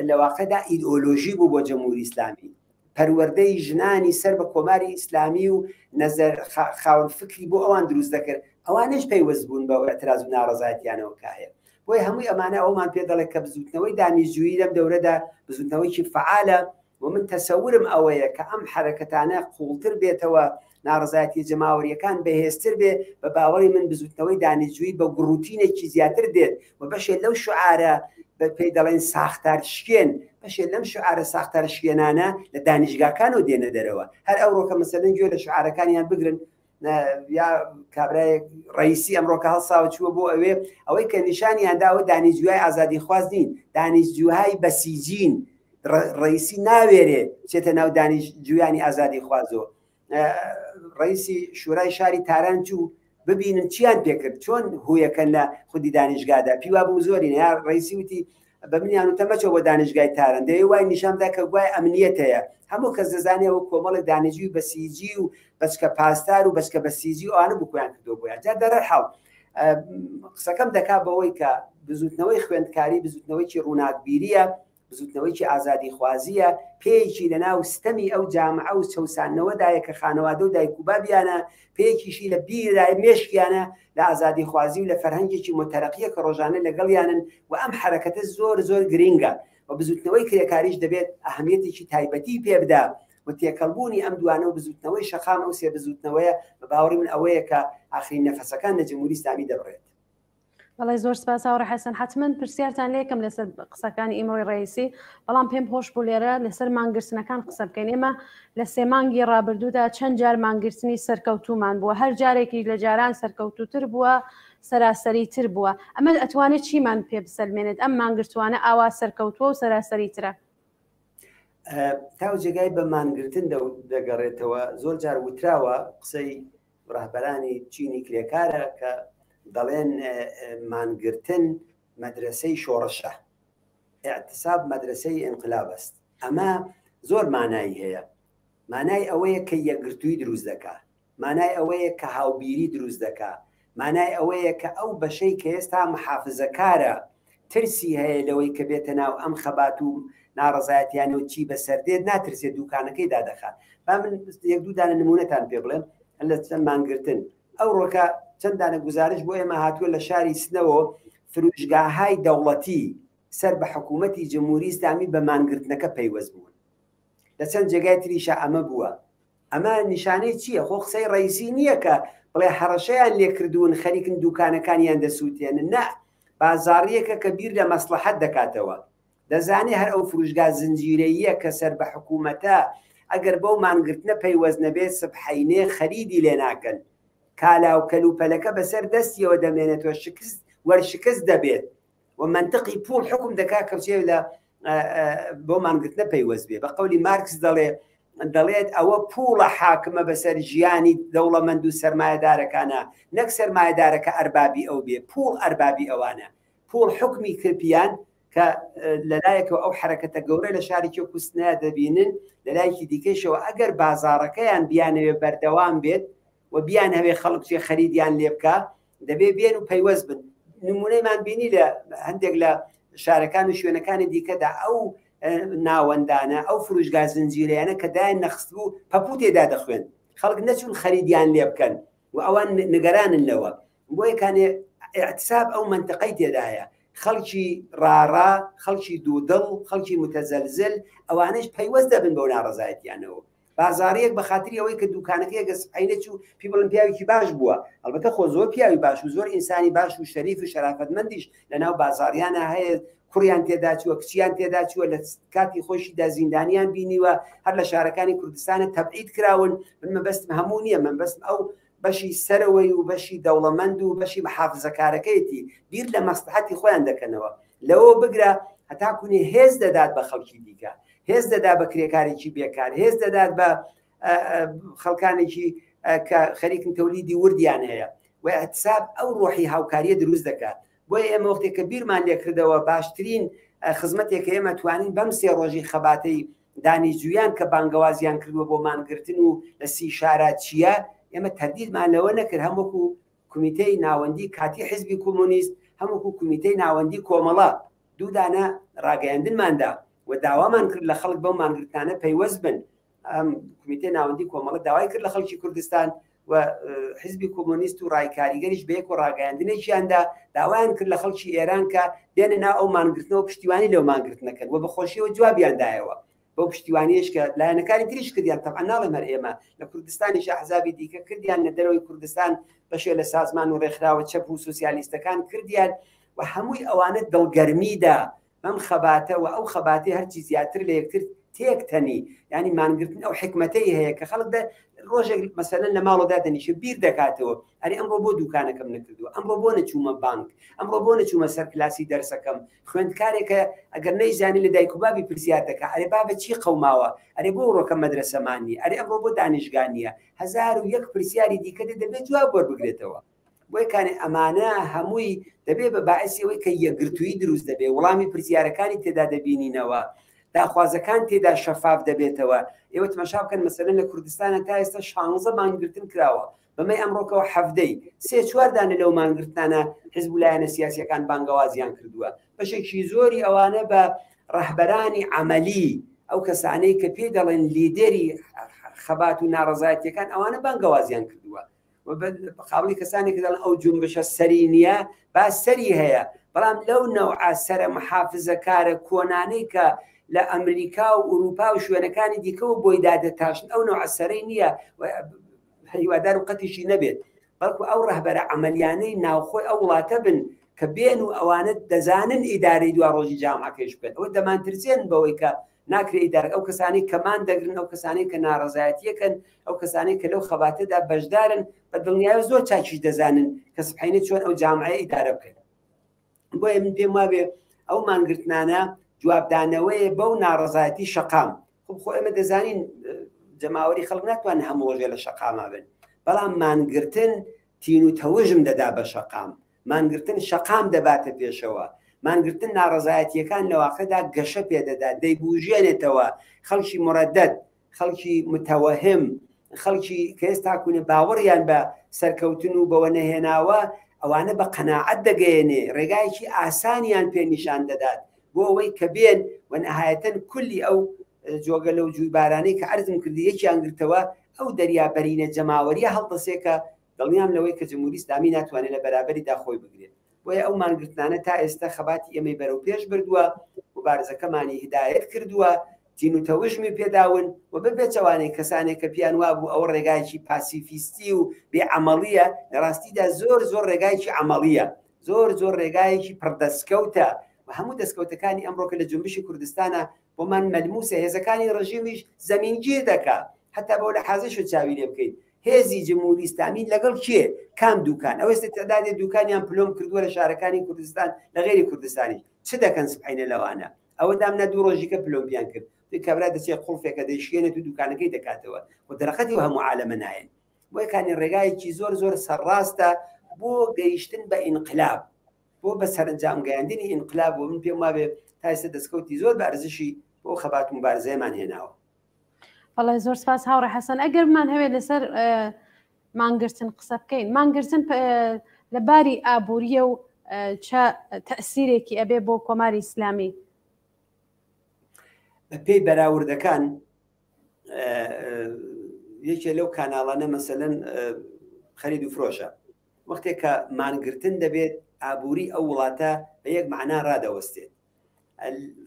لە واقعدا ئیدئۆلۆژی بوو بۆ جمهوری ئیسلامی پەروەردەی ژنانی سەر بە کۆماری ئیسلامی و نەزەر خاوەن فکری بۆ ئەوان دروست دەکرد ئەوانش پەیوەست بوون بە اعتراض و ناڕەزایەتیانەوە کە هەیە بۆیە هەمووی ئەمانە ئەومان پێ دەڵێت کە بزوتنەوەی دانیشجویی لەم دەورەدا بزوتنەوەیکی فعالە و من تەسەورم ئەوەیە کە ئەم حەرەکەتانە قووڵتر بێتەوە، ناڕەزایەتییە جەماوەرییەکان بەهێزتر بێ، بە باوەڕی من بزووتنەوەی دانیشجوویی بە گوڕوتینێکی زیاتر دێت و بەشێ لەو شوعارە پێی دەڵێن ساختارشکێن، بەشێ لەم شوعارە ساختارشکێنانە لە دانیشگاکانەوە دێنە دەرەوە. هەر ئەوڕۆکە مەسەلەن گوێ لە شوعارەکانیان بگرن، یا کابرایەک ڕئیسی ئەمڕۆکە هەڵساوە چووە بۆ ئەوێ، ئەوەی کە نیشانیان داوە دانیشجووهای ئازادیخواز نین، دانیشجووهای بەسیجین، ڕئیسی ناوێرێ بچێتە ناو دانیشجویانی ئازادیخوازەوە. ڕئیسی شورای شاری تاران چوو ببینن چیان پێکرد، چۆن هویەکەن لە خودی دانیشگادا، پیوا بوو زۆرین. یا ڕئیسی وتی بە منیان وتە مەچۆ بۆ دانیشگای تاران، دەوێ وای نیشان بدا کە گوایە ئەمنیەت هەیە. هەموو کەس دەزانێ ئەوە کۆمەڵێک دانیشجوی بەسیجی و بەچکە پاسدار و بەچکە بەسیجی و ئەوانە بوو کۆیان کردووە بۆیان. جا دەرحاڵ قسەکەم دەکا بەوەی کە بزوتنەوەی خوێندکاری بزوتنەوەیکی ڕووناکبیریە، بزوتنەوەیکی ئازادیخوازییە، پێیەکی لەناو ستەمی ئەو جامعە و چەوساندنەوەدایە کە خانەوادە و دایک و بابیانە، پێیەکیشی لە بیرای مێشکیانە لە ئازادیخوازی و لە فەرهەنگێکی موتەرەقییە کە ڕۆژانە لەگەڵیانن و ئەم حەرەکەتە زۆر زۆر گرینگە و بزوتنەوەی کرێکاریش دەبێت ئەهەمیەتێکی تایبەتی پێ بدا و تێکەڵبوونی ئەم دوانە و بزوتنەوەی شەقام ئەو سێ بزوتنەوەیە بە باوەڕی من ئەوەیە کە ئاخرین نەفەسەکان لە جمهوری ئیسلامی دەبڕێت. بەڵێ زۆر سپاس هاوڕێ حەسەن حتمما پرسیارتان لێکم لەسەر قسەکانی ئیمڕۆی ڕئیسی بەڵام پێم خۆش بوو لێرە لەسەر مانگرتنەکان قسە بکەین ئێمە لە سێ مانگی ڕابردوودا چەند جار مانگرتنی سەرکەوتومان بووە هەر جارێکی لە جاران سەرکەوتوتر بووە سەراسەری تر بووە ئەمە ئەتوانێت چیمان پێ بسەلمێنێت ئەم مانگرتوانە ئاوا سەرکەوتووە و سەراسەری ترە تاو جێگای بە مانگرتن دەگەڕێتەوە زۆر جار وتراوە قسەی ڕەهبەرانی چینی کرێکارە کە دەڵێن مانگرتن مەدرەسەی شۆڕشە، اعتصاب مدرسەی انقلاب است. ئەمە زۆر مانایی هەیە. مانای ئەوەیە کە یەکگرتووی دروست دەکا، مانای ئەوەیە کە هاوبیری دروست دەکا، مانای ئەوەیە کە ئەو بەشەی کە ئێستا محافزەکارە ترسی هەیە لەوەی کە بێتە ناو ئەم خەبات و ناڕەزایەتیانە و چی بەسەر دێت ناترسێت دووکانەکەی دادەخات. با من یەک دوو دانە نمونەتان پێ بڵێم لە چەند مانگرتن ئەوڕۆکە چەند دانە گوزارش بۆ ئێمە هاتووە لە شاری سنەوە فروشگاهای دەوڵەتی سەر بە حکوومەتی جمهوری ئیسلامی بە مانگرتنەکە پەیوەست بوون. لە چەند جێگای تریشا ئەمە بووە. ئەمە نیشانەی چییە؟ خۆ قسەی ڕەئیسی نییە کە بڵێ هەڕەشەیان لێکردوون خەریکن دووکانەکانیان دەسووتێنن، نا، بازاڕییەکە کە بیر لە مەسڵەحەت دەکاتەوە. دەزانێ هەر ئەو فروشگا زنجیرەییە کە سەر بە حکوومەتە ئەگەر بەو مانگرتنە پەیوەست نەبێت سبحەینێ خەریدی لێ ناکەن. کالا و کەلوپەلەکە بەسەر دەستیەوە دەمێنێتەوە شکست وەرشکست دەبێت. و مەنتقی پوڵ حکم دەکا کە بچێ لە بۆ مانگرتنە پەیوەست بێ بە قەولی مارکس دەڵێ دەڵێت ئەوە پوڵە حاکمە بەسەر ژیانی دەوڵەمەند و سەرمایەدارەکانە نەک سەرمایەدارەکە ئەربابی ئەو بێ پوڵ ئەربابی ئەوانە پوڵ حکمی کرپیان کە لەلایەکەوە ئەو حرەکەتە گەورە لە شارێکی وەکو سنە دەبینن، لەلایەکی دیکەیشەوە ئەگەر بازاڕەکەیان بیانەوێ بەردەوام بێت و بیانهەوێ خەڵک بچێ خەریدیان لێ بکا، دەبێ بێن و پەیوەست بن. نمونەیمان بینی لە هەندێک لە شارەکان و شوێنەکانی دیکەدا ئەو ناوەندانە، ئەو فروشگا زنجیرەیانە کە دایان نەخستبوو پەپوو تێدا دەخوێند، خەڵک نەچوون خەریدیان لێ بکەن و ئەوان نگەرانن لەوە. بۆیە کانێ ئیعتساب ئەو مەنتقەی تێدایە، خەڵکی ڕاڕا، خەڵکی دوودڵ، خەڵکی متەزەلزل، ئەوانەش پەیوەست دەبن بەو ناڕەزایەتیانەوە. بازاڕیەک بە خاتری ئەوەی کە دوکانەکەی ئەگەر سبحەی نەچوو پێی بڵێن پیاوێکی باش بووە، ئەڵبەتە خۆ زۆر پیاوی باش و زۆر ئینسانی باش و شەریف و شەرافەتمەندیش لەناو بازاڕیانا هەیە، کوڕیان تێدا چووە، کچیان تێدا چووە، لە کاتی خۆیشیدا زیندانیان بینیوە، هەر لە شارەکانی کوردستانە تەبعید کراون. من مەبەستم هەموو نییە، مەبەستم ئەو بەشی سەرەوەی و بەشی دەوڵەمەند و بەشی محافزەکارەکەیەتی، بیر لە مەسلحەتی خۆیان دەکەنەوە. لەوەوە بگرە هەتاکوونێ هێز دەدات بە خەڵکی دیکە، هێز دەدا بە کرێکارێکی بێکار، هێز دەدات بە خەڵکانێکی کە خەریکن تەولیدی وردیان هەیە و اعتصاب ئەو ڕۆحی هاوکاریە دروست دەکات. بۆیە ئێمە وەختێک کە بیرمان لێکردەوە باشترین خزمەتێک کە ئێمە توانین بەم سێ ڕۆژی خەباتەی دانیجویان کە بانگەوازیان کردووە بۆ مانگرتن و لە سی شارا چییە، ئێمە تەردیدمان لەوە نەکرد هەم وەکو کومیتەی ناوەندی کاتی حزبی کۆمۆنیست هەم وەکو کومیتەی ناوەندی کۆمەڵە دوو دانە ڕاگەیاندنمان دا و داوامان کرد لە خەڵک بەو مانگرتنانە پەیوەست بن. ئەم کومیتەی ناوەندی کۆمەڵە داوای کرد لە خەڵکی کوردستان و حزبی کۆمۆنیست و ڕای کاریگەریش بەیەک و ڕاگەیاندنێکیاندا داوایان کرد لە خەڵکی ئێران کە بێنە ناو ئەو مانگرتنەوە پشتیوانی لەو مانگرتنەکەن و بە خۆشیەوە جوابیان دایەوە بەو پشتیوانیش کە لایەنەکانی تریش کردیان. تەبعەن ناڵێم هەر ئێمە لە کوردستانیش ئەحزابی دیکە کردیان، لە دەرەوەی کوردستان بەشێ لە سازمان و ڕێکخراوە چەپ و سوسیالیستەکان کردیان و هەمووی ئەوانە دڵگەرمیدا بەم خەباتە و ئەو خەباتەی هەرچی زیاتر لە یەکتر تێک تەنی، یعنی مانگرتن ئەو حکمەتەی هەیە کە خەڵک دە ڕۆژێک مەسەلەن لە ماڵەوە دادەنیشێ بیر دەکاتەوە ئەرێ ئەمڕۆ بۆ دوکانەکەم نەکردووە، ئەمڕۆ بۆ نەچوومە بانک، ئەمڕۆ بۆ نەچوومە سەر کلاسی دەرسەکەم. خوێندکارێکە ئەگەر نەیزانی لە دایک و بابی پرسیار دەکا ئەرێ بابە چی قەوماوە، ئەرێ بۆ ڕۆکە مەدرەسەمان نییە، ئەرێ ئەمڕۆ بۆ دانیشگا نییە، 1001 پرسیاری دیکە دێ دەبێت جواب وەربگرێتەوە. بۆیە کانێ ئەمانە هەمووی دەبێ بە باعسی ئەوەی کە یەکگرتوویی دروست دەبێ، وڵامی پرسیارەکانی تێدا دەبینینەوە، داخوازەکان تێدا شەفاف دەبێتەوە. ئێوە تماشا بکەن مەسەلەن لە کوردستانە تا ئێستا 16 مانگرتن کراوە، بەمەی ئەمڕۆکەوە حەڤدەی، سێ چوار دانە لەو مانگرتنانە حزب و لایەنە سیاسیەکان بانگەوازیان کردووە. بەشێکی زۆری ئەوانە بە ڕەهبەرانی عەمەلی، ئەو کەسانەی کە پێی دەڵێن لیدەری خەبات و ناڕەزایەتیەکان، ئەوانە بانگەوازیان کردووە. قابلی کەسانێک دەڵێن ئەو جونبشە سەری نییە، با سەری هەیە، بەڵام لەو نەوعە سەرە محافزەکارە کۆنانەی کە لە ئەمریکا و ئوروپا و شوێنەکانی دیکەوە بۆی دادەتاشن ئەو نەوعە سەرەی نییە، هیوادارم قەتیشی نەبێت، بەڵکو ئەو ڕەهبەرە عەمەلیانەی ناوخۆی ئەو وڵاتە بن کە بێن و ئەوانە دەزانن ئیدارەی دوا ڕۆژی جامعەکەیش بکەن. ئەوە دەمانترسێن بەوەی کە ناکرێ ئیدارە ئەو کەسانەی کەمان دەگرن، ئەو کەسانەی کە ناڕەزایەتیەکەن، ئەو کەسانەی کە لەو خەباتەدا بەشدارن، بە دڵنیایەوە زۆر چاکیش دەزانن کە سبحینە چۆن ئەو جامعەیە ئیدارە بکەن. بۆیە من پێم وابێ ئەو مانگرتنانە جوابدانەوەیە بەو ناڕەزایەتی شەقام. خۆ ئێمە دەزانین جەماوەری خەڵک ناتوانن هەموو ڕۆژێ لە شەقاما بن، بەڵام مانگرتن تین و تەوژم دەدا بە شەقام، مانگرتن شەقام دەباتە پێشەوە، مانگرتن ناڕەزایەتییەکان لە واقعدا گەشە پێدەدات، دەیبوژێنێتەوە، خەڵکی مڕەدەد، خەڵکی متەوەهم، خەڵکی کە ئێستا کوونە باوەڕیان بە سەرکەوتن و بەوە نەهێناوە، ئەوانە بە قەناعەت دەگەیەنێ، ڕێگایەکی ئاسانیان پێ نیشان دەدات بۆ ئەوەی کە بێن و نەهایەتەن کولی ئەو جۆگەلە و جوویبارانەی کە عەرزم کردی یەکیان گرتەوە، ئەو دەریا بەرینە جەماوەریە هەڵدەسێ کە دڵنیام لەوەی کە جمهوری ئیسلامی ناتوانێت لە بەرابەریدا خۆی بگرێت. بۆیە ئەو مانگرتنانە تا ئێستا خەباتی ئێمەی بەرەو پێش بردووە، موبارزەکەمانی هیدایەت کردووە، تین و تەوژمی پێداون و بە پێچەوانەی کەسانێک کە پێیان وابوو ئەوە ڕێگایەکی پاسیفیستی و بێ عەمەڵییە، لە ڕاستیدا زۆر زۆر ڕێگایەکی عەمەڵییە، زۆر زۆر ڕێگایەکی پڕ دەسکەوتە و هەموو دەسکەوتەکانی ئەمڕۆکە لە جونبشی کوردستانە بۆمان مەلموسە، هێزەکانی ڕژیمیش زەمینگیر دەکا، حەتا بەو لەحازەش چاوی لێ بکەیت هێزی جمهوری ئیسلامی لەگەڵ کێ کام دوکان ئەو ئێستا تعدادێ دوکانیان پلۆم کردووە لە شارەکانی کوردستان لە غێری کوردستانیش چ دەکەن سبحینە لەوانە ئەوە دامنا دوو ڕۆژیکە پلۆمپیان کرد کابرا دەچێت قوڵفێکە دەیشکێنێت و دوکانەکەی دەکاتەوە و دەرەقەتی و هەموو عالەمە نایەن بۆیە کانی ڕێگایەکی زۆر زۆر سەرڕاستە بۆ گەیشتن بە ئینقلاب. بۆ بە سەرەنجام گەیاندنی ئینقلاب و من پێم وابێ تا ئێستا دەستکەوتی زۆر بە ئەرزشی بۆ خەبات و مبارزەیەمان هێناوە. بەڵێ زۆر سپاس هاوڕێ حەسەن ئەگەر بمان هەوێت لەسەر مانگرتن قسە بکەین مانگرتن لە باری ئابووریە و چە تەسیرێکی ئەبێ بۆ کۆماری ئیسلامی بە پێی بەراوردەکان یەکێ لەو کاناڵانە مەسەلەن خەرید و فرۆشە وەختێک کە مانگرتن دەبێت ئابووری ئەو وڵاتە بە یەک معنا ڕادەوەستێت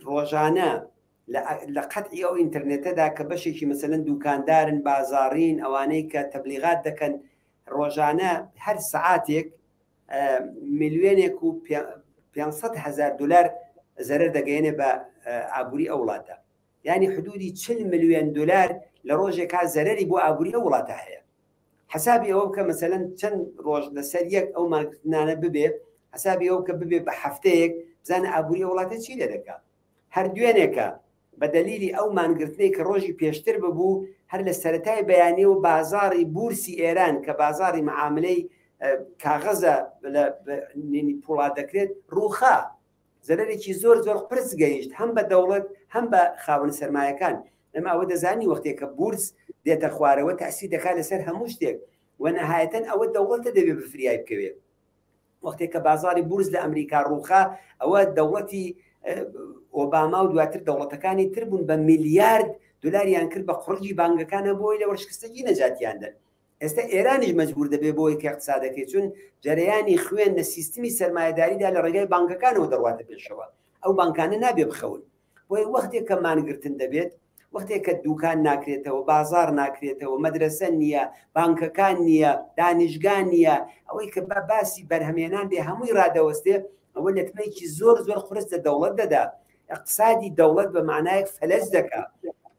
ڕۆژانە لە قەتعی ئەو ئینتەرنێتەدا کە بەشێکی مەسەلەن دوکاندارن بازاڕین ئەوانەی کە تەبلیغات دەکەن ڕۆژانە هەر سەعاتێک ملیۆنێک و 500 هزار دلار زەرەر دەگەیەنێ بە ئابووری ئەو وڵاتە یعنی حدودی 40 ملیۆن دلار لە ڕۆژێکا زەرەری بۆ ئابووری ئەو وڵاتە هەیە حسابی ئەوە بکە مەسەلەن چەند ڕۆژ لەسەر یەک ئەو مانگرتنانە ببێ حسابی ئەو کە ببێ بە هەفتەیەک بزانە ئابووری وڵاتە چی لێ دەکا هەر دوێنێکە بە دەلیلی ئەو مانگرتنەی کە ڕۆژی پێشتر ببوو هەر لە سەرەتای بەیانی و بازاڕی بورسی ئێران کە بازاڕی معاملەی کاغەزە لە پوڵا دەکرێت ڕووخا زەرەرێکی زۆر زۆر قورس گەیشت هەم بە دەوڵەت هەم بە خاوەن سەرمایەکان. ئێمە ئەوە دەزانین وەختێک کە بورس دێتە خوارەوە تەئسیر دەکات لەسەر هەموو شتێک و نەهایەتەن ئەوە دەوڵەتە دەبێ بفریای بکەوێ. وەختێک کە بازاڕی بورس لە ئەمریکا ڕووخا ئەوە دەوڵەتی ئۆباما و دواتر دەوڵەتەکانی تر بوون بە میلیارد دلاریان کرد بە قوڕگی بانگەکانە بۆی لە وەرشکستگی نەجاتیان دەن. ئێستا ئێرانیش مەجبور دەبێ بۆی کە اقتصادەکەی چون جەرەیانی خوێن لە سیستمی سەرمایەداریدا لە ڕێگای بانکەکانەوە دەڕواتە پێشەوە ئەو بانکانە نابێ بخەون بۆیە وەختێک کە مانگرتن دەبێت وەختێک کە دوکان ناکرێتەوە بازار ناکرێتەوە مەدرسە نییە بانکەکان نییە دانیشگا نییە ئەوەی کە بە باسی بەرهەمێنان بێ هەمووی ڕادەوەستێ ئەوە لەتمێکی زۆر زۆر قورس لە دەوڵەت دەدا اقتصادی دەوڵەت بە معنایەک فەلەج دەکا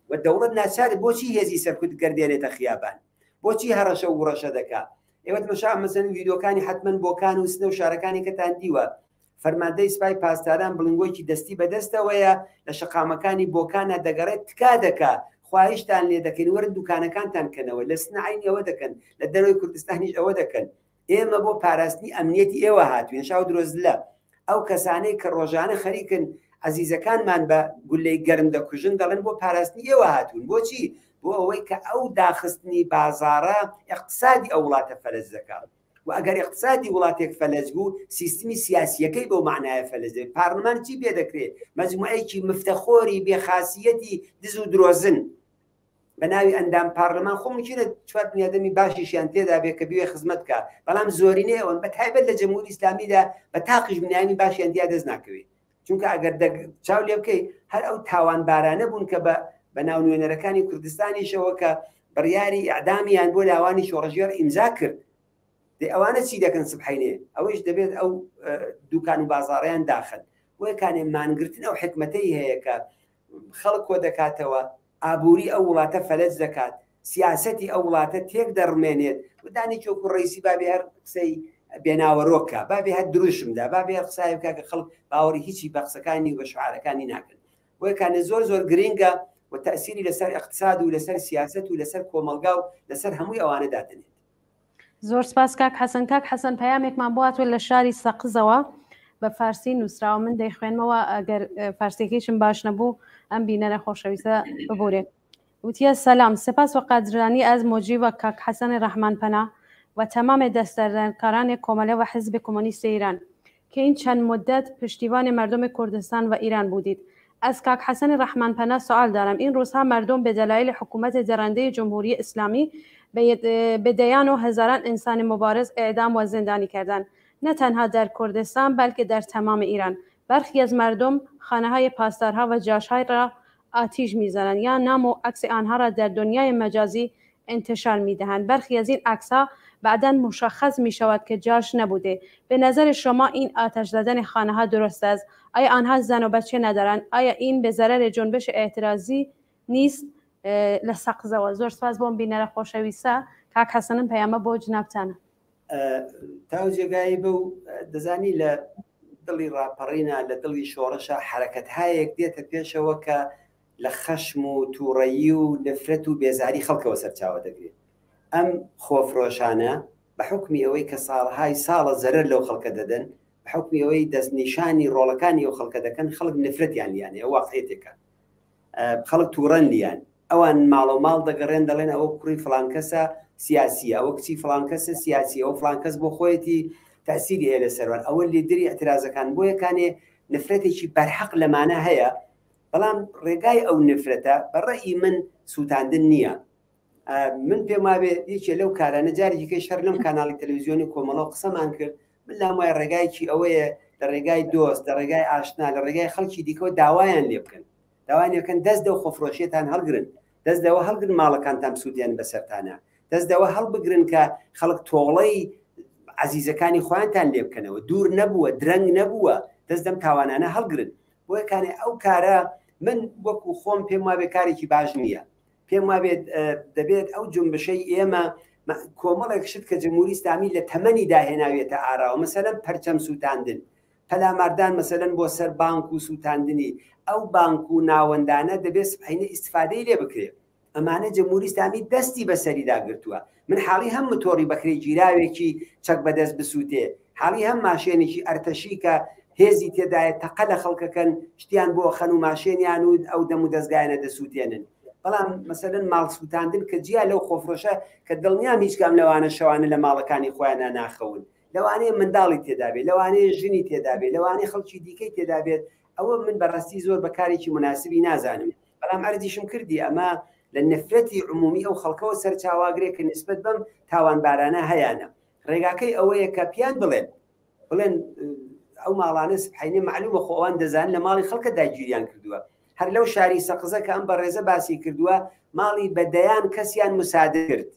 و دەوڵەت ناچار بۆچی هێزی سەرکوت گەردێنێتە خیابان بۆچی هەڕەشە و وڕەشە دەکا ئێوە تمەشا مەسەن ویدۆکانی حتمما بۆکان و سنە و شارەکانی کەتان دیوە فەرماندەی سپای پاسداران بڵنگۆیکی دەستی بەدەستەوەیە لە شەقامەکانی بۆکانە دەگەڕێت تکا دەکا خواهشتان لێ دەکەین وەرن دوکانەکانتان کەنەوە لە سنە عینی ئەوە دەکەن لە دەرەوەی کوردستانیش ئەوە دەکەن ئێمە بۆ پاراستنی ئەمنیەتی ئێوە هاتوین شاو درۆزلە ئەو کەسانەی کە ڕۆژانە خەریکن عەزیزەکانمان بە گولەی گەرم دەکوژن دەڵێن بۆ پاراستنی ئێوە هاتوون بۆچی بۆ ئەوەی کە ئەو داخستنی بازاڕە اقتصادی ئەو وڵاتە فەلەج دەکات و ئەگەر اقتصادی وڵاتێک فەلەج بوو سیستمی سیاسیەکەی بەو معنایە فەلەج دەبێت پارلمان چی پێ دەکرێت مەجموعەیەکی مفتەخۆری بێخاسیەتی دز و درۆزن بە ناوی ئەندام پارلمان خۆ ممکنە چوار بنیادەمی باشیشیان تێدا بێ کە بوێ خزمەت بکا بەڵام زۆرینەی ئەوەن بە تایبەت لە جمهوری ئیسلامیدا بە تاقیش بنیامی باشیان تیا دەست ناکەوێت چونکە ئەگەر چاو لێ بکەی هەر ئەو تاوانبارانە بوون کە بە بە ناو نوێنەرەکانی کوردستانیشەوە کە بڕیاری ئەعدامیان بۆ لاوانی شۆڕشگێڕ ئیمزا کرد دەی ئەوانە چی دەکەن سبحینێ ئەوەیش دەبێت ئەو دوکان و بازاڕیان داخن بۆیە کانێ مانگرتن ئەو حکمەتەی هەیە کە خەڵک کۆ دەکاتەوە ئابووری ئەو وڵاتە فەلەج دەکات، سیاسەتی ئەو وڵاتە تێک دەڕمێنێت و دانێکی وەکو ڕەیسی بابێ هەر قسەی بێناوەرۆک کا، بابێ هەر دروشم دا، بابێ هەر قسایە بکا کە خەڵک باوەڕی هیچی بە قسەکانی و بە شعارەکانی ناکەن. بۆیە کانێ زۆر زۆر گرینگە و تەئسیری لەسەر ئیقتساد و لەسەر سیاسەت و لەسەر کۆمەڵگا و لەسەر هەمووی ئەوانە دادەنێت. زۆر سپاس کاک حەسەن کاک حەسەن پەیامێکمان بۆ هاتووە لە شاری سەقزەوە بە فارسی نووسراوە من دەیخوێنمەوە ئەگەر فارسیەکەیشم باش نەبوو ئەم بینەرە خۆشەویستە ببورێت وتیە سلام سپاس و قدردانی از مجری و کاک حسن رحمان پناه و تمام دست‌اندرکاران کۆمەلە و حزب کمونیست ایران که این چند مدت پشتیبان مردم کردستان و ایران بودید از کاک حسن رحمان پناه سوال دارم این روزها مردم به دلایل حکومت درنده جمهوری اسلامی به دیان و هزاران انسان مبارز اعدام و زندانی کردند نه تنها در کردستان بلکه در تمام ایران برخی از مردم خانه های پاسدارها و جاشهای را آتیش میزنند یا نام و عکس آنها را در دنیای مجازی انتشار میدهند برخی از این عکس ها بعدا مشخص می شود که جاش نبوده به نظر شما این آتش زدن خانه ها درست است آیا آنها زن و بچه ندارند آیا این به ضرر جنبش اعتراضی نیست لە سەقزەوە زۆر سپاس بۆم بینەرە خۆشەویستە کاک حەسەنم پەیامە بۆ جنابتانە تاو جێگایی بە و دەزانی لە دڵی ڕاپەڕینە لە دڵی شۆڕشە حرەکەتهایەک دێتە پێشەوە کە لە خەشم و تووڕەیی و نفرەت و بێزاری خەڵکەوە سەرچاوە دەگرێت. ئەم خۆفرۆشانە بە حوکمی ئەوەی کە ساڵەهای ساڵە زەرەر لەو خەڵکە دەدەن، بە حوکمی ئەوەی دەستنیشانی ڕۆڵەکانی ئەو خەڵکە دەکەن خەڵک نفرەتیان لیان ئەو واقعیەتێکە خەڵک تووڕەن لیان ئەوان ماڵە و ماڵ دەگەڕێن دەڵێن ئەوە کوڕی فڵان کەسە سیاسیە ئەوە کچی فڵان کەسە سیاسی ئەو فڵان کەس بۆ خۆیەتی تاسیری هەیە لەسەروان ئەوە لیدری اعترازەکان بۆیە کانێ نفرەتێکی بەرحەق لەمانە هەیە بەڵام ڕێگای ئەو نفرەتە بە ڕەئی من سووتاندن نییە من پێم وابێ یەکێ لەو کارانە جارێکی کەی شەر لەم کاناڵی تەلەڤزیۆنی کۆمەڵەوە قسەمان کرد من لام وایە ڕێگایکی ئەوەیە لە ڕێگای دۆست لە ڕێگای ئاشنا لە ڕێگای خەڵکی دیکەوە داوایان لێ بکەن داوایان لێ بکەن دەست لەو خۆفرۆشیەتان هەڵگرن دەست لەوە هەڵگرن ماڵەکانتان بسووتێن بەسەرتانە دەست لەوە هەڵبگرن کە خەڵک تۆڵەی عەزیزەکانی خۆیانتان لێ بکەنەوە دوور نەبووە درەنگ نەبووە دەست لەم تاوانانە هەڵگرن بۆیە کانێ ئەو کارە من وەکو خۆم پێم وابێ کارێکی باش نییە پێم وابێت دەبێت ئەو جنبشەی ئێمە کۆمەڵێک شت کە جمهوری ئیسلامی لە تەمەنی داهێناوێتە ئاراوە مەسەلەن پەرچەم سووتاندن پەلاماردان مەسەلەن بۆ سەر بانک و سووتاندنی ئەو بانک و ناوەندانە دەبێت سبحینە ئیسفادەی لێ بکرێت ئەمانە جمهوری ئیسلامی دەستی بەسەریدا گرتووە من حاڵی هەم متۆڕی بەکرێ گیراوێکی چەک بەدەست بسووتێ حاڵی هەم ماشێنێکی ئەرتەشی کە هێزی تێدایە تەقە لە خەڵکەکەن شتیان بۆ خەن و ماشێنیان و ئەو دەم و دەستگایانە دەسووتێنن بەڵام مەسەلەن ماڵ سووتاندن کە جیا لەو خۆفرۆشە کە دڵنیام هیچ کام لەوانە شەوانە لە ماڵەکانی خۆیانە ناخەون لەوانەیە منداڵی تێدابێت لەوانەیە ژنی تێدابێت لەوانەیە خەڵکی دیکەی تێدابێت ئەوە من بەڕاستی زۆر بە کارێکی مناسبی نازانم بەڵام عەرزیشم کردی ئەمە لە نفرەتی عمومی ئەو خەڵکەوە سەرچاواگرێ کە نسبەت بەم تاوانبارانە هەیانە ڕێگاکەی ئەوەیە کە پیان بڵێن بڵێن ئەو ماڵانە سبحینە معلومە خۆ ئەوان دەزان لە ماڵی خەڵکە داگیریان کردووە هەر لەو شاری سەقزە کە ئەم بەڕێزە باسی کردووە ماڵی بە دەیان کەسیان مسادە کرد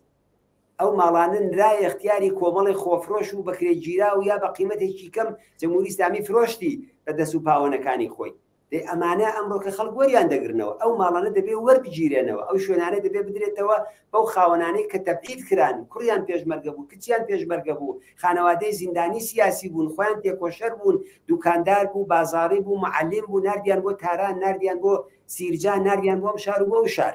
ئەو ماڵانە نرایە اختیاری کۆمەڵی خۆفرۆش و بەکرێگیرا و یا بە قیمەتێکی کەم جمهوری ئیسلامی فرۆشتی بە دەست و پاوەنەکانی خۆی دەی ئەمانە ئەمڕۆ کە خەڵک وەریان دەگرنەوە ئەو ماڵانە دەبێ وەربگیرێنەوە ئەو شوێنانە دەبێ بدرێتەوە بەو خاوەنانەی کە تەبعید کران کوڕیان پێشمەرگە بوو کچیان پێشمەرگە بوو خانەوادەی زیندانی سیاسی بوون خۆیان تێکۆشەر بوون دوکاندار بوو بازاڕی بوو معلم بوو ناردیان بۆ تاران ناردیان بۆ سیرجان ناردیان بۆ ئەم شار و بۆ ئەو شار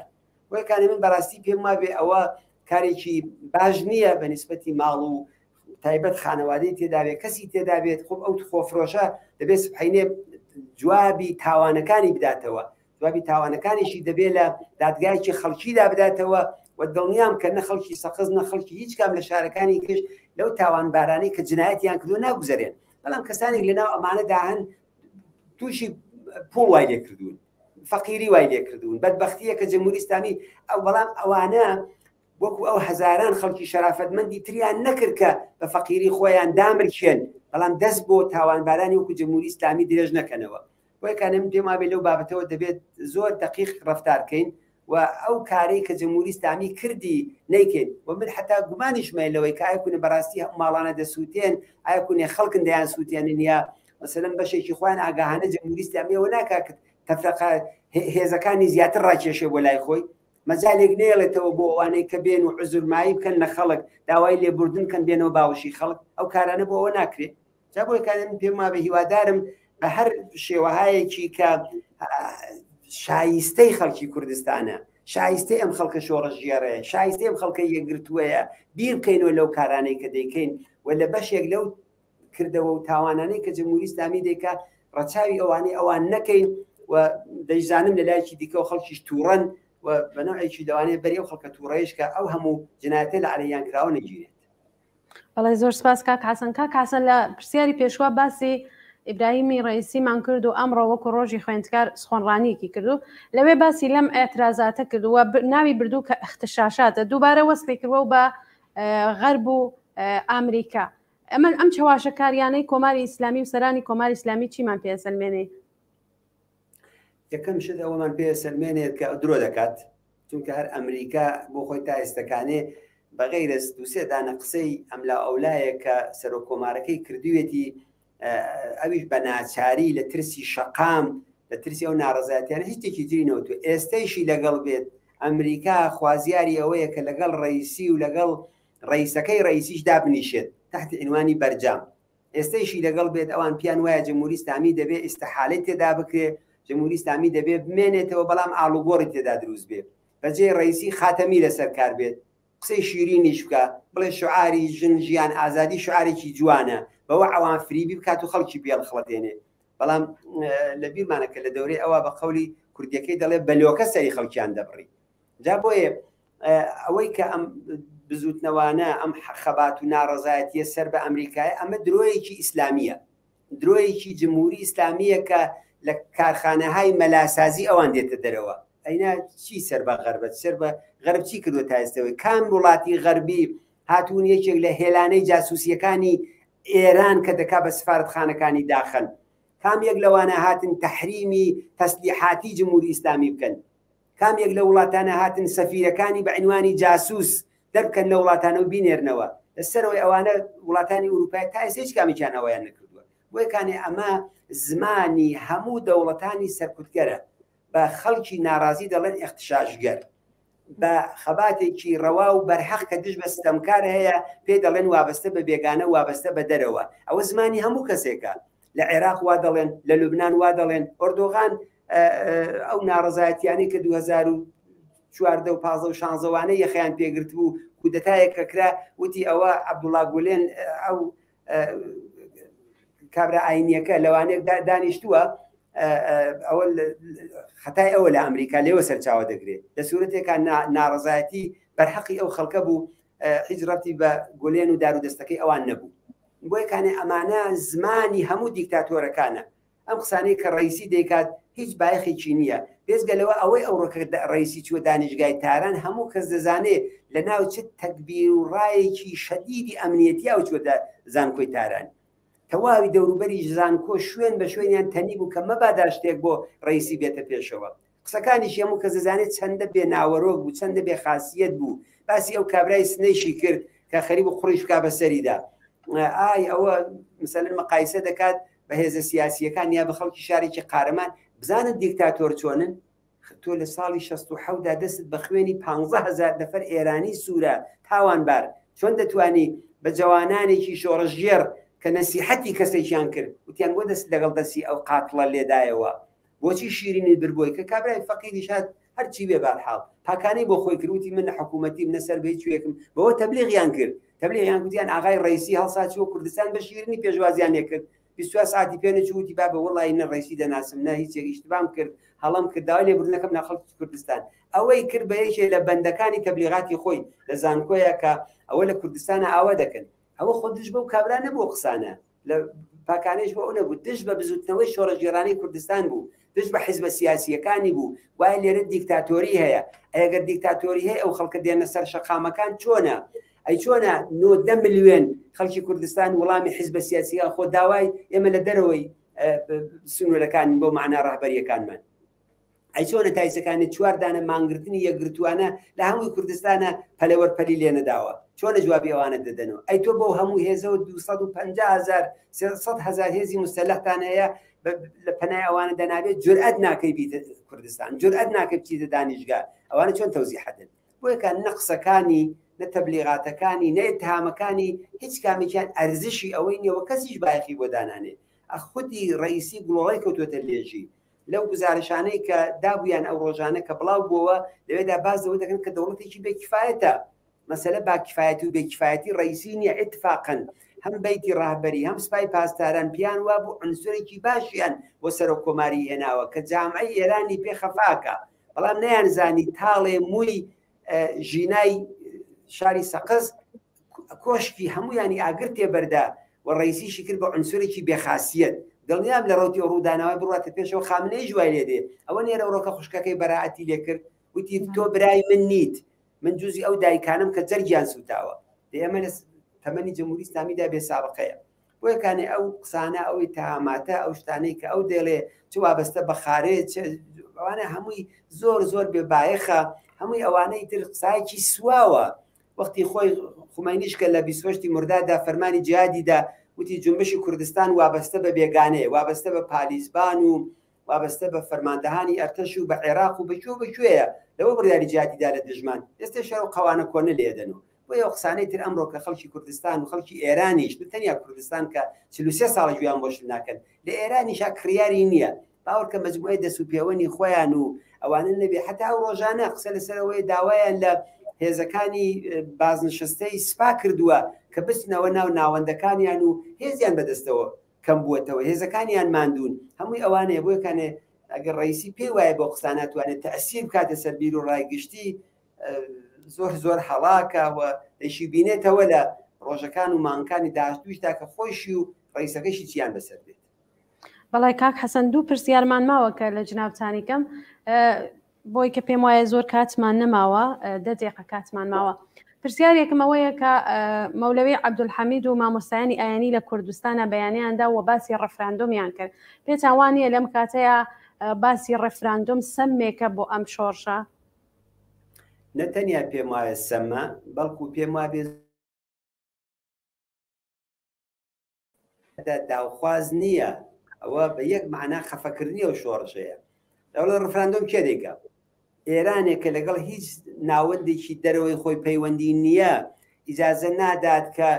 بۆیە کانی من بەڕاستی پێم وابێ ئەوە کارێکی باش نییە بە نسبەتی ماڵ و تایبەت خانەوادەی تێدابێت کەسی تێدابێت خۆ ئەو خۆفرۆشە دەبێت سبحینێ جوابی تاوانەکانی بداتەوە جوابی تاوانەکانیشی دەبێت لە دادگایکی خەڵکیدا بداتەوە و دڵنیام کە نە خەڵکی سەقز نە خەڵکی هیچ کام لە شارەکانی کش لەو تاوانبارانەی کە جنایەتیان کردو ناگوزەرێن بەڵام کەسانێک لەناو ئەمانەدا هەن تووشی پوڵ وای لێ کردوون فەقیری وای لێ کردوون بەدبەختیە کە جمهوری ئیسلامی ئەو بەڵام ئەوانە وەکو ئەو هەزاران خەڵکی شەرافەتمەندی تریان نەکرد کە بە فەقیری خۆیان دامرکێن بەڵام دەست بۆ تاوانبارانی وەکو جمهوری ئیسلامی درێژ نەکەنەوە بۆیە کانێ من پێم وابێ لەو بابەتەوە دەبێت زۆر دقیق ڕفتار کەین و ئەو کارەی کە جمهوری ئیسلامی کردی نەیکەین و من حتا گومانیشمە لەوەی کە ئایا کونە بەڕاستی ئەو ماڵانە دەسووتێن ئایا کونێ خەڵکن دەیان سووتێنن یا مەسەلەن بەشێکی خۆیان ئاگاهانە جمهوری ئیسلامیەوە ناکا کە تەفرەقە هێزەکانی زیاتر ڕاکێشێ بۆ لای خۆی مەجالێک نێڵێتەوە بۆ ئەوانەی کە بێن و عزرمایی بکەن لە خەڵک داوای لێبوردن کەن بێنەوە باوەشی خەڵک ئەو کارانە بۆ ئەوە ناکرێت جا بۆیە کارێ من پێم وابێ هیوادارم بە هەر شێوەهایەکی کە شایستەی خەڵکی کوردستانە شایستەی ئەم خەڵکە شۆڕشگێڕەیە شایستەی ئەم خەڵکە یەکگرتووەیە بیر بکەینەوە لەو کارانەی کە دەیکەین و لە بەشێک لەو کردەوە و تاوانانەی کە جمهوری ئیسلامی دەیکا ڕەچاوی ئەوانەی ئەوان نەکەین و دەیزانم لە لایەکی دیکەوە خەڵکیش تووڕەن و بە نەوعێکی لەوانەیە بەری ئەو خەڵکە تووڕەیش کە ئەو هەموو جنایەتە لە عەلەیان کراوە نەگیرێت. بەڵێ زۆر سپاس کاک حەسەن. کاک حەسەن لە پرسیاری پێشوە باسی ئیبراهیمی ڕئیسیمان کرد و ئەمڕۆ وەکو ڕۆژی خوێندکار سخۆنڕانیەکی کرد و لەوێ باسی لەم ئاعترازاتە کرد و ناوی بردوو کە اختشاشاتە دووبارە وەسفی کردوە و بە غەرب و ئامریکا ئەمە ئەم چەواشەکاریانەی کۆماری ئیسلامی و سەرانی کۆماری ئیسلامی چیمان پێ سەلمێنێ؟ یەکەم شت ئەوەمان پێ سەلمێنێت کە درۆ دەکات چونکە هەر ئەمریکا بۆ خۆی تا ئێستەکانێ بەغیرەس دوسێ دانە قسەی ئەملا ئەولایە کە سەرۆک کۆمارەکەی کردوێتی ئەویش بە ناچاری لە ترسی شەقام لە ترسی ئەو ناڕزایەتیانە هیچ شتێکی تری نەوتو ئێستەیشی لەگەڵ بێت ئەمریکا خوازیاری ئەوەیە کە لەگەڵ ڕئیسی و لەگەڵ ڕئیسەکەی ڕئیسیش دابنیشێت تحت عنوانی بەرجام ئێستەیشی لەگەڵ بێت ئەوان پیان وایە جمهوری ئیسلامی دەبێ ئیستحالەی تێدا بکرێ جمهوری ئیسلامی دەبێ بمێنێتەوە بەڵام ئاڵوگۆڕی تێدا دروست بێ بەجێ ڕئیسی خاتەمی لەسەر کار بێت قسەی شیرینیش بکە بڵێ شعاری ژن ژیان ئازادی شعارێکی جوانە. بەوە عەوام فریبی بکات و خەڵکی پێ هەڵخڵەتێنێ. بەڵام لە بیرمانە کە لە دەورەی ئەوە بە قەولی کوردیەکەی دەڵێ بەلۆکە سەری خەڵکیان دەبڕی. جا بۆیە ئەوەی کە ئەم بزوتنەوانە ئەم خەبات و ناڕەزایەتیە سەر بە ئەمریکایە ئەمە درۆیەکی ئیسلامیە درۆیەکی جمهوری ئیسلامیە کە لە کارخانەهای مەلاسازی ئەوان دێتە دەرەوە ئەینا چی سەر بە غەربەت سەر بە غەرب چی کردوە تا ئێستەوەی کام وڵاتی غەربی هاتوون یەکێک لە هێلانەی جاسوسیەکانی ئێران کە دەکا بە سفارەتخانەکانی داخەن کام یەک لەوانە هاتن تەحریمی تەسلیحاتی جمهوری ئیسلامی بکەن کام یەک لە وڵاتانە هاتن سەفیرەکانی بە عنوانی جاسوس دەربکەن لە وڵاتانە و بینێرنەوە لە سەرەوەی ئەوانە وڵاتانی ئوروپای تا ئێستا هیچ کامێکیان ئەوەیان نەکردووە بۆیە کانێ ئەمە زمانی هەموو دەوڵەتانی سەرکوتگەرە بە خەڵکی ناڕازی دەڵێن ئیغتشاشگەر بە خەباتێکی ڕەوا و بەرحەق کە دژ بە ستەمکار هەیە پێی دەڵێن وابەستە بە بێگانە وابەستە بە دەرەوە ئەوە زمانی هەموو کەسێکە لە عێراق وا دەڵێن لە لوبناان وا دەڵێن ئۆردۆغان ئەو ناڕزایەتیانەی کە 2014 و 15 و شانزەوانە یەخیان پێگرت بوو کودەتایەک کە کرا وتی ئەوە عەبدوڵا گولێن ئەو کابرا ئاینیەکە لەوانەیە دانیشتووە ئەوە خەتای ئەوە لە ئەمریکا لێوە سەرچاوە دەگرێت لە سوورەتێکا ناڕزایەتی بەرحەقی ئەو خەڵکە بوو هیچ ڕەتی بە گولێن و دار و دەستەکەی ئەوان نەبوو بۆیەکانێ ئەمانە زمانی هەموو دیکتاتۆرەکانە ئەم قسانەی کە ڕەئیسی دەیکات هیچ بایەخێکی نییە، بێجگە لەوە ئەوەی ئەوڕۆ کە ڕەئیسی چووە دانیشگای تاران هەموو کەس دەزانێ لە ناو چ تەگبیر و ڕایەکی شەدیدی ئەمنیەتی ئەو چووەتە زانکۆی تاران. تەواوی دەوروبەری زانکۆ شوێن بە شوێنیان تەنی بوو کە مەبادا شتێک بۆ ڕەئیسی بێتە پێشەوە. قسەکانیشی هەموو کەس دەزانێت چەندە بێ ناوەرۆک بوو، چەندە بێ خاسیەت بوو. باسی ئەو کابرای سنەیشی کرد کە خەریک بوو قوڕیش بکا بە سەریدا. ئای ئەوە مثلەن مقایسە دەکات بە هێزە سیاسییەکان یا بە خەڵکی شارێکی قارەمان. بزانن دیکتاتۆر چۆنن؟ تۆ لە ساڵی 67 دا دەستت بە خوێنی 15 هەزار نەفەر ئێرانی سوورە تاوانبار، چۆن دەتوانی بە جەوانانێکی شۆڕشگێڕ کە نەسیحەتی کەسێکیان کرد وتیان بۆ دەست لەگەڵ دەستی ئەو قاتڵە لێدایەوە؟ بۆچی شیرینی برد بۆی کە کابرای فەقیریش هات هەرچی بێ بارحاڵ پاکانەی بۆ خۆی کرد وتی من نە حکوومەتیم نە سەر بە هیچ کوێکم بەوە تەبلیغیان کرد تەبلیغیان گوتیان ئاغای ڕەیسی هەڵسا چووە کوردستان بە شیرینی پێشوازیان لێ کرد 24 ساعتی پێ نەچوو وتی بابە وەڵی نە ڕەیسی دەناسم نە هیچێک ئیشتبام کرد هەڵەم کرد داوای لێبوردنەکەم لە خەڵکی کوردستان ئەوەی کرد بە یەکێ لە بەندەکانی تەبلیغاتی خۆی لە زانکۆیە کە ئەوە لە کوردستانە ئاوا دەکەن ئەوە خۆ دژ بەو کابرا نەبوو قسانە لە پاکانەیش بۆ ئەو نەبوو دژ بە بزوتنەوەی شۆڕشگێڕانەی کوردستان بوو دژ بە حیزبە سیاسییەکانی بوو وایە لێرە دیکتاتۆری هەیە ئەگەر دیکتاتۆری هەیە ئەو خەڵکە دێنە سەر شەقامەکان چۆنە ئەی چۆنە 90 ملیۆن خەڵکی کوردستان وەڵامی حیزبە سیاسییان خۆ داوای ئێمە لە دەرەوەی سنوورەکان بۆ معنا ڕەهبەریەکانمان ئەی چۆنە تایسەکانی چوار دانە مانگرتنی یەکگرتووانە لە هەمووی کوردستانە پەلەوەر پەلی لێ نەداوە چۆنە جوابی ئەوانە دەدەنەوە ئەی تۆ بەو هەموو هێزەوە 250 هزار 300 هزار هێزی مستەلحتان هەیە لە پەنای ئەوانە دەنابێت جورئەت ناکەی بیت کوردستان جورئەت ناکەی بچیتە دانیشگا ئەوانە چۆن تەوزیحەتن بۆیەکە نە قسەکانی نە تەبلیغاتەکانی نە اتهامەکانی هیچ کامێکیان ئەرزشی ئەوەی نییە و کەسیش بایەخی بۆ دانانێ خودی ڕئیسی گڵۆڵی کەوتوەتە لێژی لەو گوزارشانەی کە دابوویان ئەو ڕۆژانە کە بڵاو بووەوە لەوێدا باس لەوە دەکەن کە دەوڵەتێکی بێکفاەتە مەسەلە با کفایەتی و بێکفایەتی ڕئیسی نییە اتفاقا هەم بەیتی ڕەهبەری هەم سپای پاسداران پیان وابوو عنسرێکی باشیان بۆ سەرۆک کۆماری هێناوە کە جامعەی ئێرانی پێ خەفاکە بەڵام نەیانزانی تاڵێ مووی ژینای شاری سەقز کۆشکی هەمویانی ئاگر تێبەردا و ڕئیسیشی کرد بە عنسرێکی بێخاسیەت دڵنیام لە ڕوتی ڕوودانەوە بڕاتە پێشەوە خامنەیش وای لێ دێ ئەوە نێرە ڕۆکە خوشکەکەی بەراعەتی لێ کرد وتی تۆ برای من نیت من جوزی ئەو دایکانم کە جەرگیان سوتاوە ئێمە لە تەمەنی جمهوری ئیسلامیدا بێ سابقەیە بۆیە کانێ ئەو قسانە ئەو ئیتهاماتە ئەو شتانەی کە ئەو دەڵێ چ وابەستە بە خارج ئەوانە هەمووی زۆر زۆر بێ بایەخە هەمووی ئەوانەی تر قسایەکی سواوە وەختی خۆی خومەینیش کە لە 28 مرداددا فەرمانی جیادیدا وتی جنبشی کوردستان وابەستە بە بێگانەیە وابەستە بە پالیزبان و وابەستە بە فەرماندەهانی ئەرتەش و بە عێراق و بەکوێ و بەکوێیە لەوە بڕیاری جیادیدا لە دژمان ئێستێ شەر و قەوانە کۆنە لێدەن و بۆیە ئەو قسانەی تر ئەمڕۆ کە خەڵکی کوردستان و خەڵکی ئێرانیش نە تەنیا کوردستان کە 43 ساڵە گوێیان بۆ شل ناکەن لە ئێرانیشا کڕیاری نییە باوەڕکە مەجموعەی دەست و پێوەنی خۆیان و ئەوانە نەبێ حتا ئەو ڕۆژانە قسە لەسەر ئەوەیە داوایان لە هێزەکانی بازنشستەی سپا کردووە کە بچنەوە ناو ناوەندەکانیان و هێزیان بەدەستەوە کەم بووەتەوە، هێزەکانیان ماندوون، هەمووی ئەوانەیە، بۆیە کانێ ئەگەر ڕەئیسی پێی وایە بەو قسانە توانێت تەئسیر بکاتە سەر بیر و ڕای گشتی زۆر زۆر هەڵاکە و دەیشی بینێتەوە لە ڕۆژەکان و مانگەکانی داهاتوویشدا کە خۆیشی و ڕئیسەکەشی چیان بەسەر دێت. بەڵێ کاک حەسەن دوو پرسیارمان ماوە کە لە جنابتانی کەم بۆی کە پێم وایە زۆر کاتمان نەماوە دە دقە کاتمان ماوە پرسیارێکم ئەوەیە کە مەولەوی عەبدولحەمید و مامۆستایانی ئاینی لە کوردستانە بەیانیاندا و باسی ڕفراندۆمیان کرد پێتان وانە لەم کاتەیە باسی ڕفراندۆم سەمێکە بۆ ئەم شۆڕشە نە تەنیا پێم وایە سەمە بەڵکو پێم وابێ داوخواز نییە ئەوە بە یەک معنا خەفەکردنی ئەو شۆڕشەیە لەوڵە ڕفراندۆم کێ دەیکا ئێرانێک کە لەگەڵ هیچ ناوەندێکی دەرەوەی خۆی پەیوەندی نییە ئیجازە نادات کە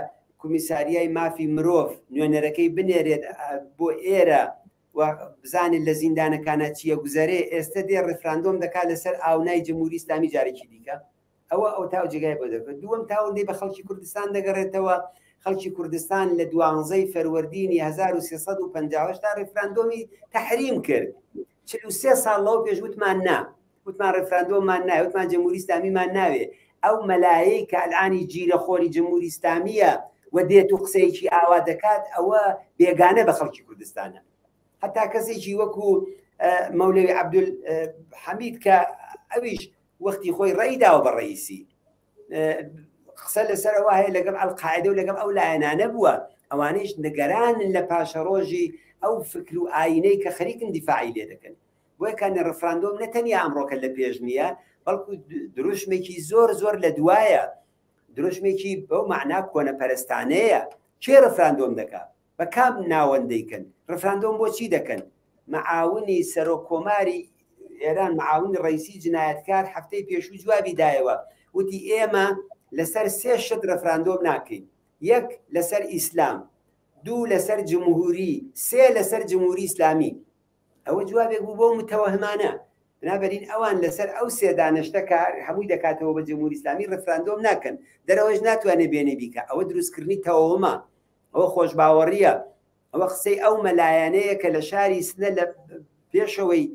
کومیساریای مافی مرۆڤ نوێنەرەکەی بنێرێت بۆ ئێرە و بزانێت لە زیندانەکانە چییە گوزەرێ ئێستا دێ ڕفراندۆم دەکات لەسەر ئاونای جمهوری ئیسلامی جارێکی دیکە ئەوە ئەو تاو جێگای بۆ دەکرد دووەم تاوەندەی بە خەڵکی کوردستان دەگەڕێتەوە خەڵکی کوردستان لە دوانزەی فەروەردینی 1350 تا ڕیفراندۆمی تەحریم کرد 43 ساڵ لەوە پێش وتمان نا وتمان ڕیفراندۆممان ناوێ وتمان جمهوری ئیسلامیمان ناوێ ئەو مەلایەی کە ئەلئانی جیرە خۆری جمهوری ئیسلامیە و دێت و قسەیەکی ئاوا دەکات ئەوە بێگانە بە خەڵکی کوردستانە هەتا کەسێکی وەکو مەولەوی عەبدول حەمید کە ئەویش وەختی خۆی ڕێی داوە بە ڕئیسی قسە لەسەر ئەوە هەیە لەگەڵ ئەلقاعدە و لەگەڵ ئەو لایەنانە بووە ئەوانەیش نگەرانن لە پاشەڕۆژی ئەو فکر و ئاینەی کە خەریکن دیفاعی لێ دەکەن بۆیە کانێ ڕفراندۆم نە تەنیا ئەمڕۆکە لە پێش نییە بەڵکو دروشمێکی زۆر زۆر لە دوایە دروشمێکی بەو معنا کۆنەپەرستانەیە کێ ڕفراندۆم دەکا بە کام ناوەند دەیکەن؟ ڕفراندۆم بۆ چی دەکەن؟ معاونی سەرۆک کۆماری ئێران معاونی ڕئیسی جنایەتکار هەفتەی پێشوو جوابی دایەوە وتی ئێمە لەسەر سێ شت ڕفراندۆم ناکەین یەک لەسەر ئیسلام دوو لەسەر جمهوری سێ لەسەر جمهوری ئیسلامی ئەوە جوابێک بوو بۆ متەوەهمانە بنابەرین ئەوان لەسەر ئەو سێ دانشتە کە هەمووی دەکاتەوە بە جمهوری ئیسلامی ڕفراندۆم ناکەن دەرەوەش ناتوانێت بێنێ بیکە ئەوە دروستکردنی تەوەمە ئەوە خۆشباوەڕییە، ئەوە قسەی ئەو مەلایانەیە کە لە شاری سنە لە پێشەوەی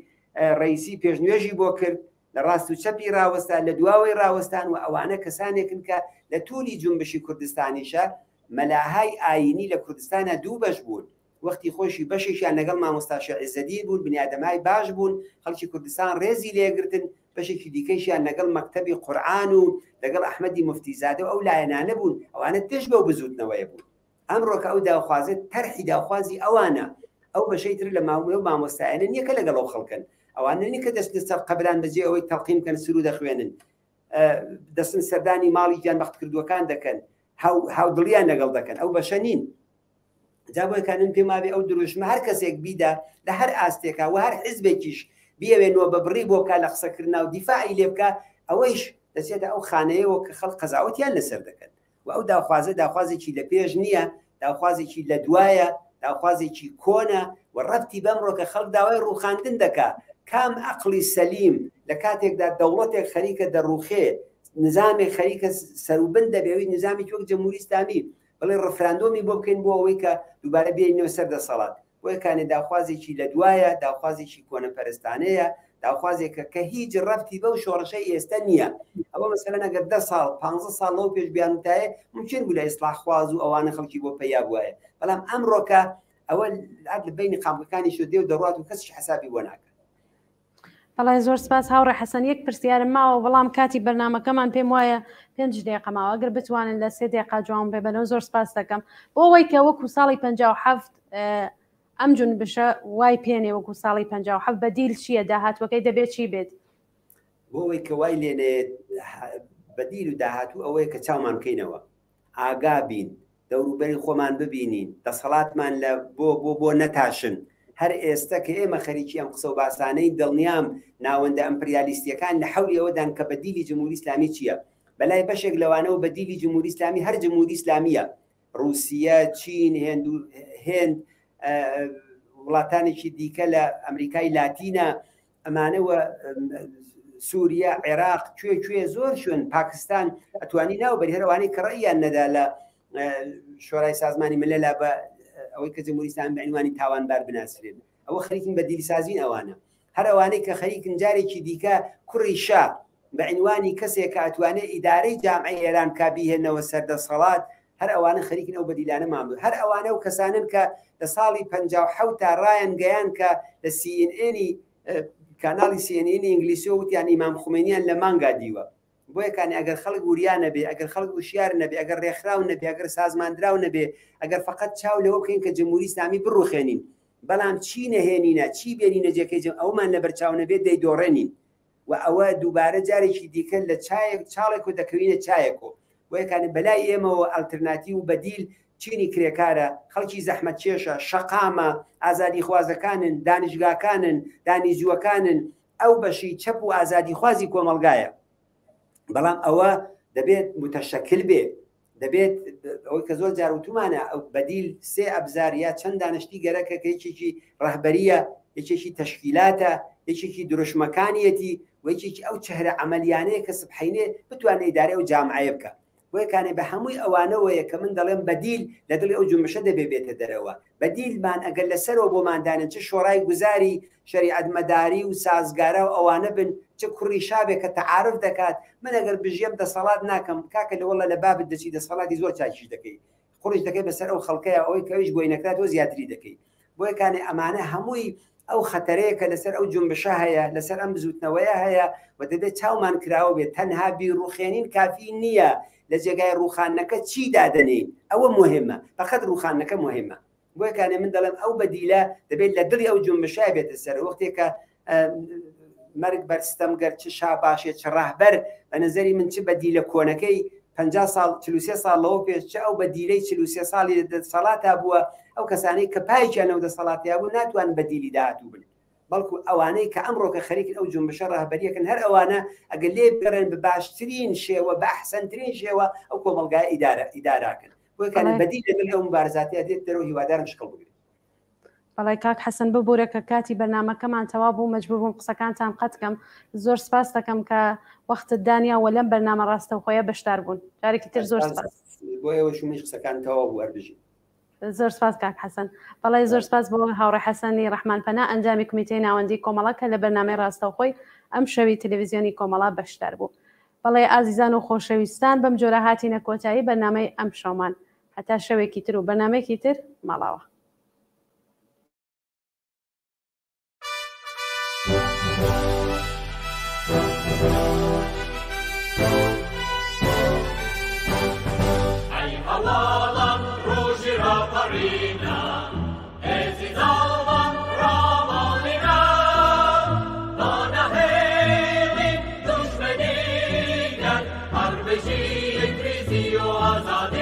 ڕەئیسی پێشنوێژی بۆ کرد، لە ڕاست و چەپی ڕاوەستا، لە دواوەی ڕاوەستان و ئەوانە کەسانێکن کە لە توولی جونبشی کوردستانیشە مەلاهای ئایینی لە کوردستانا دوو بەش بوون، وەختی خۆیشی بەشێکیان لەگەڵ مامۆستا شێخ عیزەدین بوون، بنیادەمای باش بوون، خەڵکی کوردستان ڕێزی لێگرتن، بەشێکی دیکەیشیان لەگەڵ مەکتەبی قورئان و لەگەڵ ئەحمەدی موفتیزادە و ئەو لایەنانە بوون، ئەوانە دژ بەو بزووتنەوەیە بوون. ئەمڕۆ کە ئەو داوخوازە تەرحی داوخوازی ئەوانە، ئەو بەشەی تر لە لەو مامۆستایانە نییە کە لەگەڵ ئەو خەڵکەن، ئەوانە نین کە دەچنە سەر قەبران بەجێ ئەوەی تەڵقین بکەن سروود دەخوێنن، دەچن سەردانی ماڵی گیانبەختکردووەکان دەکەن، هاودڵیان لەگەڵ دەکەن، ئەو بەشە نین. جا بۆیە کە من پێم وابێ ئەو دروشمە هەر کەسێک بیدا لە هەر ئاستێکا و هەر حزبێکیش بیەوێ نۆبەبڕی بۆ بکا لە قسەکردنا و دیفاعی لێ بکا ئەوەیش دەچێتە ئەو خانەیەوە کە خەڵک قەزاوەتیان لەسەر دەکەن و ئەو داخوازە داخوازێکی لە پێش نییە داخوازێکی لە دوایە داخوازێکی کۆنە و ڕەبتی بەمڕۆ کە خەڵک داوای ڕووخاندن دەکا کام ئەقڵی سەلیم لە کاتێکدا دەوڵەتێک خەریکە دەڕوخێ نظامێک خەریکە سەروبن دەبێ ئەوی نظامێکی وەک جمهوری ئیسلامی بڵێ ڕفراندۆمی بۆ بکەین بۆ ئەوەی کە دووبارە بێینەوە سەر دەسەڵات بۆیە کانێ داخوازێکی لە دوایە داخوازێکی کۆنەپەرستانەیە داخوازێکە کە هیچ ڕەبتی بەو شۆڕشەی ئێستا نییە ئەوە مەسەلەن ئەگەر دە ساڵ پ ساڵ لەو پێش بیانوتایە ممکن بوو لە ئیسلاحخواز و ئەوانە خەڵکی بۆ پەیا بوایە بەڵام ئەمڕۆکە ئەوە لە بینی قامکەکانی شو دێ و دەڕات و کەسیش حسابی بۆ ناکە بەڵێ زۆر سپاس هاوڕێ حەسەن یەک پرسیارم ماوە بەڵام کاتی بەرنمەکەمان پێم وایە پێنج دقیقە ماوە ئەگەر بتوانن لە سێ دقیقە جواب بێ بەنەوە زۆر سپاس دەکەم بۆ ئەوەی کە وەکو ساڵی 57 ئەم جونبشە وای پێنێ وەکو ساڵی 57 بەدیل چییە داهاتوەکەی دەبێت چی بێت بۆ ئەوەی کە وای لێنێت بەدیل و داهاتوو ئەوەیە کە چاومان بکەینەوە ئاگا بین، دەوروبەری خۆمان ببینین، دەسەڵاتمان لە بۆ بۆ بۆ نەتاشن. هەر ئێستە کە ئێمە خەریکی ئەم قسە و باسانەین، دڵنیام ناوەندە ئەمپریالیستییەکان لە حەولی ئەوەدان کە بەدیلی جمهوری ئیسلامی چییە. بە لای بەشێک لەوانەوە بەدیلی جمهوری ئیسلامی هەر جمهوری ئیسلامییە. ڕووسیە، چین، هێند و هێند، وڵاتانێکی دیکە لە ئەمریکای لاتینە، ئەمانە و. سووریا، عێراق، کوێ کوێ زۆر شوێن، پاکستان ئەتوانی ناو بەری هەر ئەوانەی کە ڕەئیان نەدا لە شۆرای سازمانی ملەلا بە ئەوەی کە جمهوری ئیسلامی بە عنوانی تاوانبار بناسرێن، ئەوە خەریکن بە دیلسازین ئەوانە. هەر ئەوانەی کە خەریکن جارێکی دیکە کوڕی شا بە عنوانی کەسێک کە ئەتوانێ ئیدارەی جامعەی ئێران بکا بیهێنەوە سەر دەسەڵات، هەر ئەوانە خەریکن ئەو بەدیلانەمان بن. هەر ئەوانە و کەسانن کە لە ساڵی 57 تا ڕایان گەیان کە لە سی ئێن ئێنی کاناڵی سی ئێن ئێنی ئینگلیسیەوە وتیان ئیمام خومەینیان لە مانگا دیوە. بۆیە کانی ئەگەر خەڵک وریا نەبێ، ئەگەر خەڵک وشیار نەبێ، ئەگەر ڕێکخراو نەبێ، ئەگەر سازماندراو نەبێ، ئەگەر فقط چاو لەوە بکەین کە جمهوری ئیسلامی بڕوخێنین، بەڵام چی نەهێنینە، چی بێنینە جێکەی جەم، ئەومان لەبەرچاو نەبێت دەیدۆڕێنین و ئەوە دووبارە جارێکی دیکە لە چایەک چاڵێک و دەکەوینە چایەکۆ. بۆیە کانی بەلای ئێمەوە ئەلترناتیو و بەدیل چینی کرێکارە، خەڵکی زەحمەتکێشە، شەقامە، ئازادیخوازەکانن، دانیشگاکانن، دانیجووەکانن، ئەو بەشی چەپ و ئازادیخوازی کۆمەڵگایە. بەڵام ئەوە دەبێت متەشەکل بێ، دەبێت ئەوەی کە زۆر جار وتومانە ئەو بەدیل سێ ئەبزار یا چەند دانشتی گەرەکە کە یەکێکی ڕەهبەریە، یەکێکی تەشکیلاتە، یەکێکی دروشمەکانیەتی و یەکێکی ئەو چهرە عەمەلیانەیە کە سبحەینێ بتوانێت ئیدارەی ئەو جامعەیە بکە. بۆیە کانێ بە هەمووی ئەوانەوەیە کە من دەڵێم بەدیل لە دڵی ئەو جونبشە دەبێ بێتە دەرەوە. بەدیلمان ئەگەر لەسەرەوە بۆمان دانێن چ شۆڕای گوزاری شەریعەتمەداری و سازگارا و ئەوانە بن، چ کوڕی شا بێ کە تەعارف دەکات، من ئەگەر بژیەم دەسەڵات ناکەم، کاکە لە وەڵا لە بابت دەچی دەسەڵاتی زۆر چاکیش دەکەی، قوڕیش دەکەی بەسەر ئەو خەڵکەیا، ئەوەی کە ئەویش بۆی نەکرا تۆ زیاتری دەکەی. بۆیە کانێ ئەمانە هەمووی ئەو خەتەرەیە کە لەسەر ئەو جونبشە هەیە، لەسەر ئەم بزوتنەوەیە هەیە و دەبێت چاومان کراوە بێت. تەنها بیڕوخێنین کافی نییە، لە جێگای ڕوخاندنەکە چی دادەنێین ئەوە مهمە، فقط ڕوخاندنەکە مهمە. بۆیە کانێ من دەڵێم ئەو بەدیلە دەبێت لە دڵی ئەو جونبشە بێتە سەر. وەختێک کە مەرگ بەر ستەمگەر چ شا باشێ چ ڕەهبەر، بە نظری من چ بەدیلە کۆنەکەی 50 ساڵ 43 ساڵ لەوە پێش، چ ئەو بەدیلەی 43 ساڵی لە دەسەڵاتا بووە، ئەو کەسانەی کە پایەکیان لەو دەسەڵاتیا بوو ناتوان بەدیلی داهاتوو بن، بەڵکو ئەوانەی کە ئەمڕۆکە خەریکن ئەو جونبشە ڕەهبەریەکەن، هەر ئەوانە ئەگەر لێ بگەڕێن بە باشترین شێوە، بە ئەحسەنترین شێوە ئەو کۆمەڵگای ئیداراکەن. بۆیە کانێ بەدیل لەگەڵ ئەو مبارزاتیا دێت دەرەوە، هیوادارم شکڵ بگرێت. بەڵێ کاک حەسەن، ببوورە کە کاتی بەرنامەکەمان تەواو بوو، مەجبور بووم قسەکانتان قەت کەم. زۆر سپاس دەکەم کە وەختت دانیا و لەم بەرنامە ڕاستەوخۆیە بەشدار بوون. جارێکی تر زۆر سپاس. بۆ ئێوەش و منیش قسەکان تەواو بوو، هەر بژین. زۆر سپاس کاک حەسەن. بەڵێ زۆر سپاس بۆ هاوڕێ حەسەنی ڕەحمان پەنا، ئەندامی کۆمیتەی ناوەندی کۆمەڵە کە لە بەرنامەی ڕاستەوخۆی ئەم شەوی تەلەڤیزیۆنی کۆمەڵە بەشدار بوو. بەڵێ ئازیزان و خۆشەویستان، بەم جۆرە هاتینە کۆتایی بەرنامەی ئەم شەومان. هەتا شەوێکی تر و بەرنامەیەکی تر، ماڵاوە. ئەی هەواڵان ڕۆژی ڕاپەڕینە، هێزی زاڵمان ڕاماڵینە، با نەهێڵین دوژمنی گەل، هەر بژی یەکڕیزی و ئازادی.